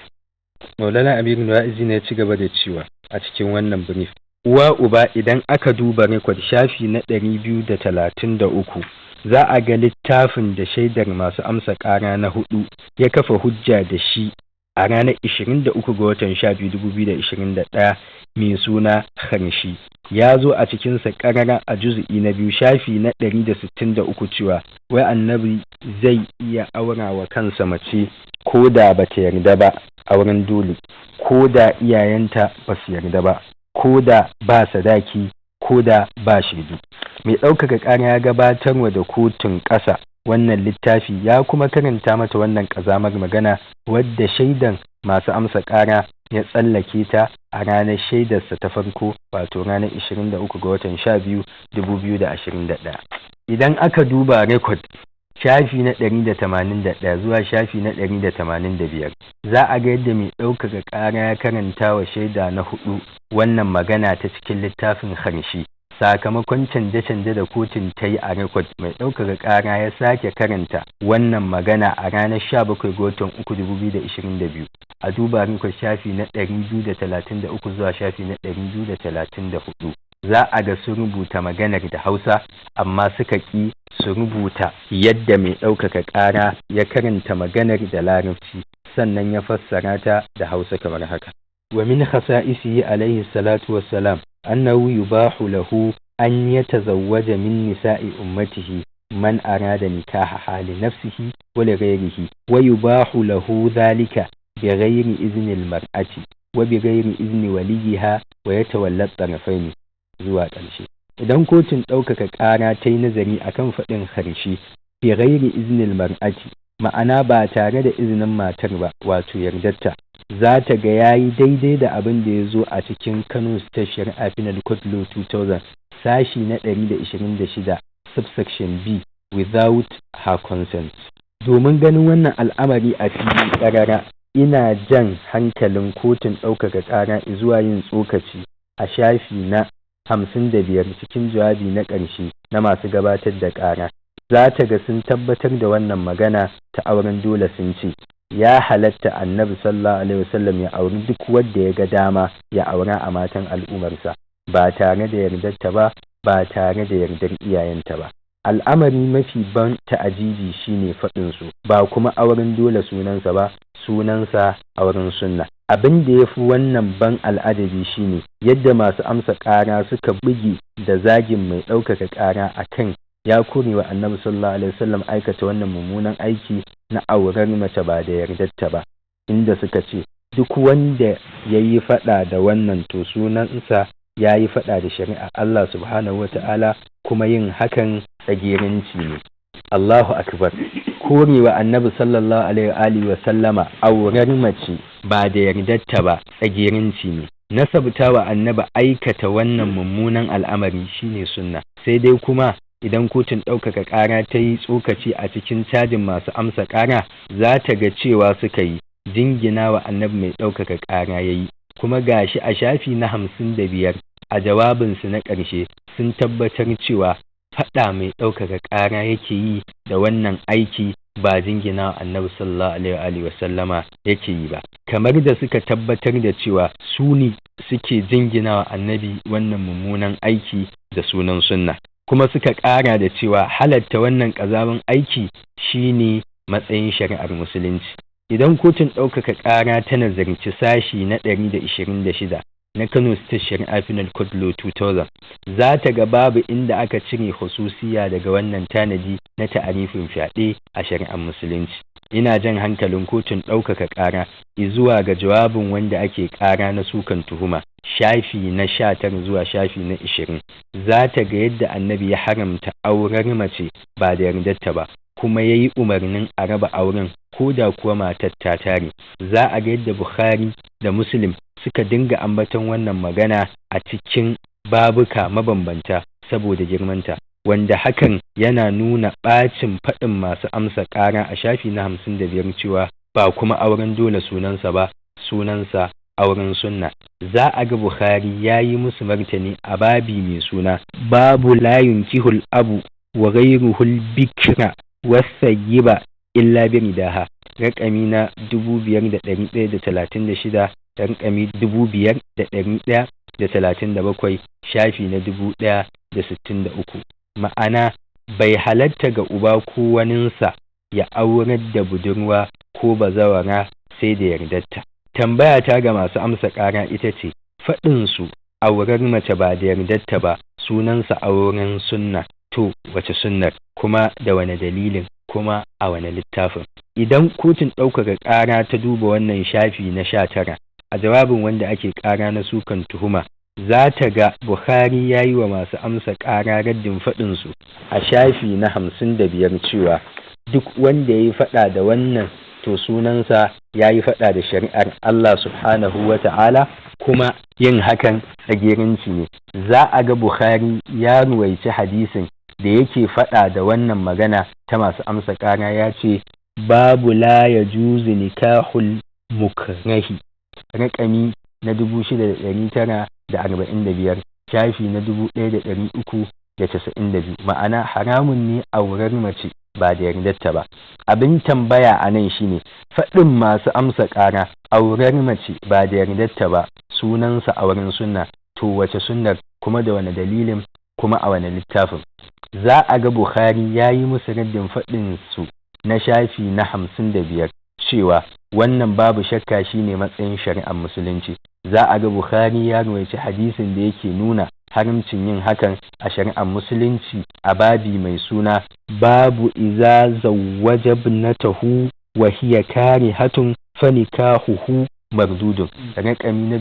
Maulana Amirul Wa'izi ne ya ci gaba da cewa a cikin wannan brief, uwa uba, idan aka duba record shafi na 233, za a ga littafin da shaidar masu amsa ƙara na hudu ya kafa hujja da shi a ranar 23 ga watan 12 2021 mai suna Harshi. Ya zo a cikinsa ƙarara a juzu'i na 2, shafi na 163, cewa wai Annabi zai iya aura wa kansa mace ko da ba ta yarda ba, auren dole, ko da iyayenta ba su yarda ba, ko da ba sadaki, ko da ba shaidu. Mai ɗaukaka ƙara ya gabatarwa da kotun ƙasa wannan littafi, ya kuma karanta mata wannan ƙazamar magana wadda shaidan masu amsa ƙara ya tsallake ta a ranar shaidarsa ta farko, wato ranar 23 ga watan 12 2021. Idan aka duba record shafi na 181 zuwa shafi na 185, za a ga yadda mai ɗaukaka ƙara ya karanta wa shaida na hudu wannan magana ta cikin littafin Harshi. Sakamakon canje-canje da kotun ta yi a record, mai ɗaukaka ƙara ya sake karanta wannan magana a ranar 17 ga watan 3 2022. A duba record shafi na 233 zuwa shafi na 234, za a ga sun rubuta maganar da Hausa, amma suka ƙi su rubuta yadda mai ɗaukaka ƙara ya karanta maganar da Larabci sannan ya fassara ta da Hausa kamar haka: Wa min khasa'isihi alaihi salatu wassalam annahu yubahu lahu an yatazawwaja min nisa'i ummatihi man arada nikaha li nafsihi wa li ghayrihi, wa yubahu lahu dhalika bighairi izni al-mar'ati wa bighairi izni waliyiha wa yatawalla at-tarafayn, zuwa ƙarshe. Idan kotun ɗaukaka ƙara ta yi nazari akan faɗin Harshe bi ghairi iznil mar'ati, ma'ana ba tare da izinin matar ba, wato yardarta, za ta ga yayi daidai da abin da ya zo a cikin Kano State Shari'a Penal Code Law 2000, sashi na 126, subsection B, without her consent. Domin ganin wannan al'amari a fili ƙarara, ina jan hankalin kotun ɗaukaka ƙara zuwa yin tsokaci a shafi na 55 cikin jawabi na ƙarshe na masu gabatar da ƙara. Za ta ga sun tabbatar da wannan magana ta auren dole. Sun ce ya halatta Annabi sallallahu alaihi wasallam ya auri duk wanda ya ga dama ya aura a matan al'ummarsa ba tare da yardarta ba, ba tare da yardar iyayenta ba. Al'amari mafi ban ta'ajibi shine faɗin su ba kuma auren dole sunansa ba, sunansa auren sunna. Abin da ya fi wannan ban al'ajabi shine yadda masu amsa ƙara suka buge da zagin mai ɗaukaka ƙara a kan ya kore wa Annabi sallallahu alaihi wasallam aikata wannan mummunan aiki na aurar mace ba da yardarta ba, inda suka ce duk wanda ya yi faɗa da wannan to sunansa ya yi faɗa da shari'a Allah subhanahu wa ta'ala, kuma yin hakan tsageranci ne. Allahu akbar! Korewa Annabi sallallahu alaihi wa sallama aurar mace ba da yardarta ba tsageranci ne. Nasabta wa Annabi aikata wannan mummunan al'amari shine sunna. Sai dai kuma Idan kotun ɗaukaka ƙara ta yi tsokaci a cikin cajin masu amsa ƙara, za ta ga cewa suka yi jingina wa Annabi mai ɗaukaka ƙara ya yi. Kuma gashi a shafi na 55 a jawabinsu na ƙarshe sun tabbatar cewa faɗa mai ɗaukaka ƙara yake yi da wannan aiki, ba jingina wa Annabi sallallahu alaihi wa sallama yake yi ba, kamar da suka tabbatar da cewa su ne suke jingina wa Annabi wannan mummunan aiki da sunan sunna. Kuma suka ƙara da cewa halatta wannan ƙazamin aiki shine matsayin shari'ar Musulunci. Idan kotun ɗaukaka ƙara ta nazarci sashi na 126 na Kano State Shari'a Penal Code Law 2000, za ta ga babu inda aka cire hususiya daga wannan tanadi na ta'arifin fyaɗe a shari'ar Musulunci. Ina jan hankalin kotun ɗaukaka ƙara zuwa ga jawabin wanda ake ƙara na sukan tuhuma, shafi na 19 zuwa shafi na 20. Za ta ga yadda Annabi ya haramta aurar mace ba da yardarta ba, kuma ya yi umarnin a raba auren ko da kuwa matar ta tare. Za a ga yadda Bukhari da Muslim suka dinga ambaton wannan magana a cikin babuka mabambanta saboda girmanta, wanda hakan yana nuna ɓacin faɗin masu amsa ƙara a shafi na 55 cewa ba kuma auren dole sunansa ba, sunansa auren sunna. Za a ga Bukhari ya yi musu martani a babi mai suna "Babu la yunkihul abu wa ghayruhul bikra wasayyiba illa bi ridaha", raƙami na 5136 da raƙami 5137, shafi na 1063. Ma'ana, bai halatta ga uba ko waninsa ya aurar da budurwa ko bazawara sai da yardarta. Tambaya ta ga masu amsa ƙara ita ce, faɗinsu aurar mace ba da yardarta ba sunansa auren sunna, to wace sunnar, kuma da wane dalilin, kuma a wane littafin? Idan kotun ɗaukaka ƙara ta duba wannan shafi na 19 a jawabin wanda ake ƙara na sukan tuhuma, za ta ga Bukhari ya yi wa masu amsa ƙara raddin faɗinsu a shafi na 55 cewa duk wanda ya yi faɗa da wannan, to sunansa ya yi faɗa da shari'ar Allah subhanahu wa ta'ala, kuma yin hakan tsageranci ne. Za a ga Bukhari ya ruwaici hadisin da yake faɗa da wannan magana ta masu amsa ƙara, ya ce "Babu la ya juzu nikahul mukrahi", raƙami na 6945, shafi na 1392. Ma'ana, haramun ne aurar mace ba da yardarta ba. Abin tambaya a nan shine, faɗin masu amsa ƙara aurar mace ba da yardarta ba sunansa auren sunna, to wace sunnar, kuma da wane dalilin, kuma a wane littafin? Za a ga Bukhari ya yi musu raddin faɗin su na shafi na 55 cewa wannan babu shakka shine matsayin shari'ar Musulunci. Za a ga Bukhari ya ruwaici hadisin da yake nuna haramcin yin hakan a shari'ar Musulunci a babi mai suna "Babu iza zawwaja ibnatahu wa hiya karihatun fanikahuhu mardudun", raƙami na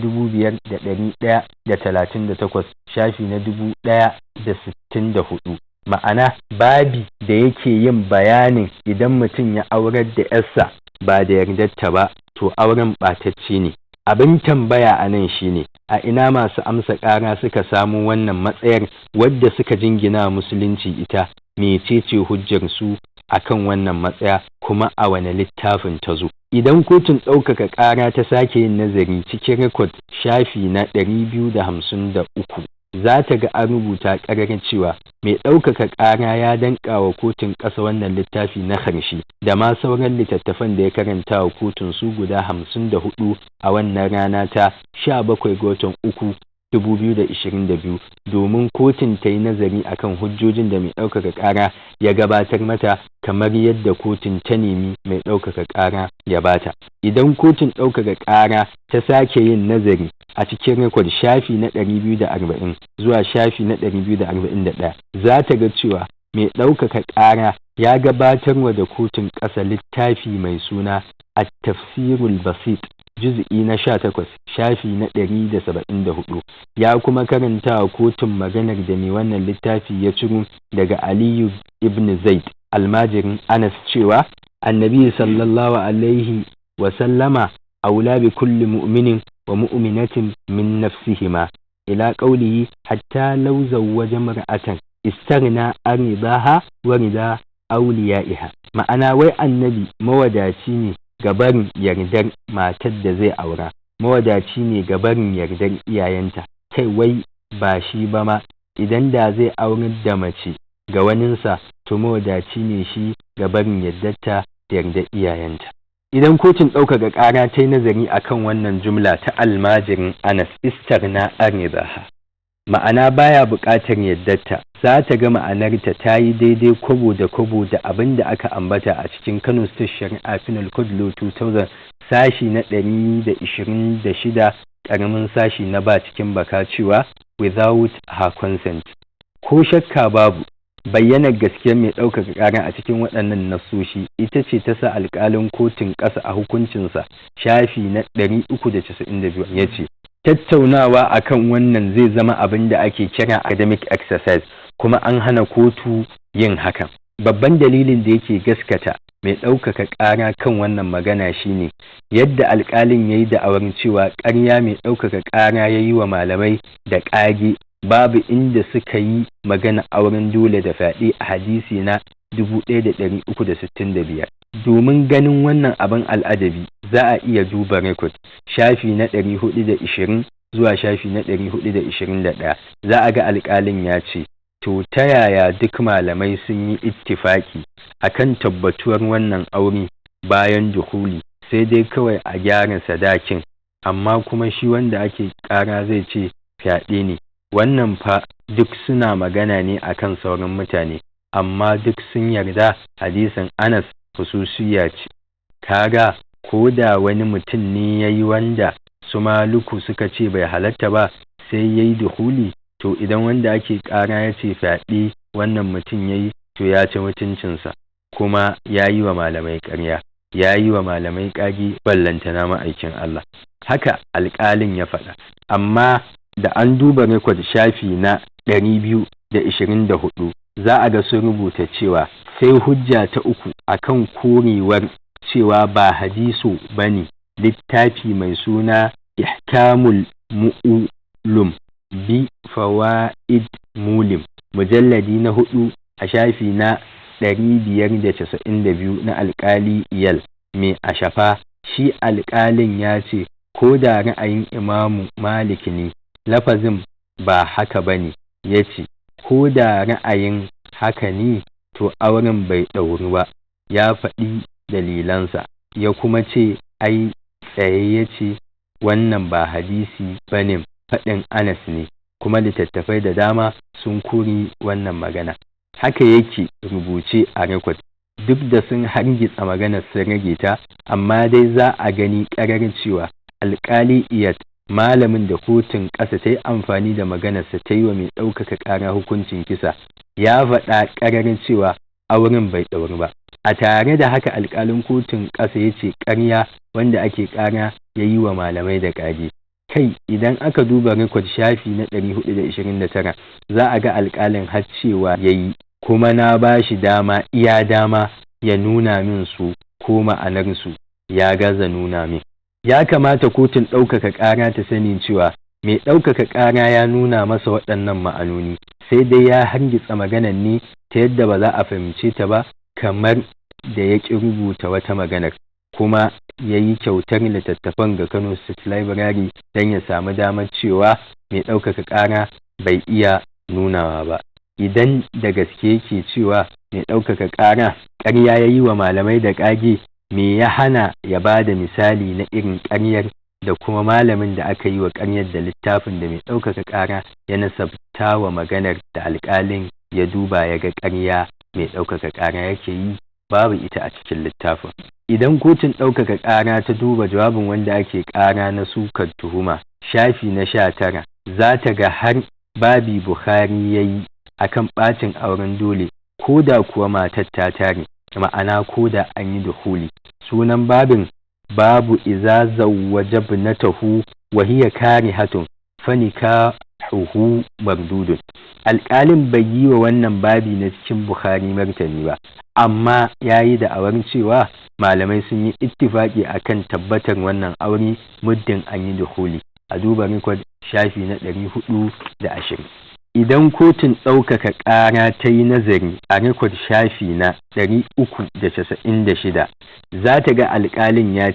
5138, shafi na 1064. Ma'ana, babi da yake yin bayanin idan mutum ya aurar da 'yarsa ba da yardarta ba, to auren ɓatacce ne. Abin tambaya a nan shine, a ina masu amsa ƙara suka samo wannan matsayar wadda suka jingina Musulunci ita? Mecece hujjar su akan wannan matsaya, kuma a wane littafin ta zo? Idan kotun ɗaukaka ƙara ta sake yin nazari cikin rekod, shafi na 253, za ta ga an rubuta ƙarar cewa mai ɗaukaka ƙara ya danƙa wa kotun ƙasa wannan littafi na ƙarshe da ma sauran littattafan da ya karanta wa kotun su guda 54 a wannan rana ta 17 ga watan 3, 2022, domin kotun ta yi nazari akan hujjojin da mai ɗaukaka ƙara ya gabatar mata, kamar yadda kotun ta nemi mai ɗaukaka ƙara ya bata. Idan kotun ɗaukaka ƙara ta sake yin nazari a cikin rekod, shafi na 240 zuwa shafi na 241, za ta ga cewa mai ɗaukaka ƙara ya gabatarwa da kotun ƙasa littafi mai suna At-Tafsirul Basit, juz'i na 18, shafi na 174. Ya kuma karanta wa kotun maganar da mai wannan littafi ya ciro daga Aliyu ibn Zaid, almajirin Anas, cewa Annabi sallallahu alaihi wa sallama aula bi kulli mu'minin wa mu'minatin min nafsihima, ila qawlihi hatta law zawwaja mar'atan. Istaghna an ridaha wa rida awliyaiha. Ma'ana wai Annabi mawadaci ne ga barin yardar matar da zai aura, mawadaci ne ga barin yardar iyayenta. Kai, wai ba shi ba ma, idan da zai aurar da mace ga waninsa, to mawadaci ne shi ga barin yardarta da yardar iyayenta. Idan kotun ɗaukaka ƙara ta yi nazari akan wannan jumla ta almajirin Anas, istaghna an ridaha, ma'ana baya buƙatar yardarta, za ta ga ma'anarta ta yi daidai kwabo da kwabo da abin da aka ambata a cikin Kano State Shari'a Penal Code Law 2000, sashi na 126, ƙaramin sashi na ba cikin baka, cewa without her consent. Ko shakka babu, bayyanar gaskiyar mai ɗaukaka ƙara a cikin waɗannan nassoshi ita ce ta sa alƙalin kotun ƙasa a hukuncinsa shafi na 392 ya ce tattaunawa akan wannan zai zama abin da ake kira academic exercise, kuma an hana kotu yin hakan. Babban dalilin da yake gaskata mai ɗaukaka ƙara kan wannan magana shine yadda alƙalin ya yi da'awar cewa ƙarya mai ɗaukaka ƙara ya yi wa malamai da ƙage, babu inda suka yi magana auren dole da fyaɗe a hadisi na 1365. Domin ganin wannan abin al'ajabi, za a iya duba record shafi na 420 zuwa shafi na 421. Za a ga alƙalin ya ce, to ta yaya duk malamai sun yi ittifaki akan tabbatuwar wannan aure bayan duhuli, sai dai kawai a gyara sadakin, amma kuma shi wanda ake ƙara zai ce fyaɗe ne? Wannan fa duk suna magana ne akan sauran mutane, amma duk sun yarda hadisin Anas hususiya ce. Kaga ko da wani mutum ne ya yi wanda su Maluku suka ce bai halatta ba, sai ya yi duhuli, to idan wanda ake ƙara ya ce fyaɗe wannan mutum ya yi, to ya ci mutuncinsa, kuma ya yi wa malamai ƙarya, ya yi wa malamai ƙage, ballantana ma'aikin Allah. Haka alƙalin ya faɗa. Amma da an duba record shafi na 224, za a ga sun rubuta cewa sai hujja ta uku akan korewar cewa ba hadisu bane, littafi mai suna Ihkamul Mu'ulum bi Fawaid Mulim, mujalladi na 4, a shafi na 592 na Alƙali Iyal mai Ashafa. Shi alƙalin ya ce ko da ra'ayin Imamu Malik ne, lafazin ba haka ba ne. Ya ce ko da ra'ayin haka ne, to auren bai ɗauru ba. Ya faɗi dalilansa, ya kuma ce ai tsaye ya ce wannan ba hadisi ba ne, faɗin Anas ne, kuma littattafai da dama sun kori wannan magana. Haka yake rubuce a record. Duk da sun hargitsa maganar, sun rage ta, amma dai za a gani ƙararin cewa Alƙali Iyad, malamin da kotun ƙasa ta yi amfani da maganarsa ta yi wa mai ɗaukaka ƙara hukuncin kisa, ya faɗa ƙararin cewa auren bai ɗauru ba. A tare da haka, alƙalin kotun ƙasa ya ce ƙarya wanda ake ƙara ya yi wa malamai da ƙage. Kai, idan aka duba record shafi na 429, za a ga alƙalin har cewa ya yi, kuma na ba shi dama iya dama ya nuna min su ko ma'anarsu, ya gaza nuna min. Ya kamata kotun ɗaukaka ƙara ta sani cewa mai ɗaukaka ƙara ya nuna masa waɗannan ma'anoni, sai dai ya hargitsa maganar ne ta yadda ba za a fahimce ta ba, kamar da ya ƙi rubuta wata maganar, kuma ya yi kyautar littattafan ga Kano State Library don ya samu damar cewa mai ɗaukaka ƙara bai iya nunawa ba. Idan da gaske yake cewa mai ɗaukaka ƙara ƙarya ya yi wa malamai da ƙage, me ya hana ya ba da misali na irin ƙaryar da kuma malamin da aka yi wa ƙaryar da littafin da mai ɗaukaka ƙara ya nasabta wa maganar da alƙalin ya duba ya ga ƙarya mai ɗaukaka ƙara yake yi, babu ita a cikin littafin? Idan kotun ɗaukaka ƙara ta duba jawabin wanda ake ƙara na sukar tuhuma shafi na 19, za ta ga har babi Bukhari ya yi akan ɓacin auren dole ko da kuwa matar ta tare, ma'ana ko da an yi duhuli. Sunan babin babu iza zawwaja ibnatahu wa hiya karihatun fanikahuhu mardudun. Alƙalin bai yi wa wannan babi na cikin Bukhari martani ba, amma ya yi da'awar cewa malamai sun yi ittifaki akan tabbatar wannan aure muddin an yi duhuli. A duba record shafi na 420. Idan kotun ɗaukaka ƙara ta yi nazari a rekod shafi na 396, za ta ga alƙalin ya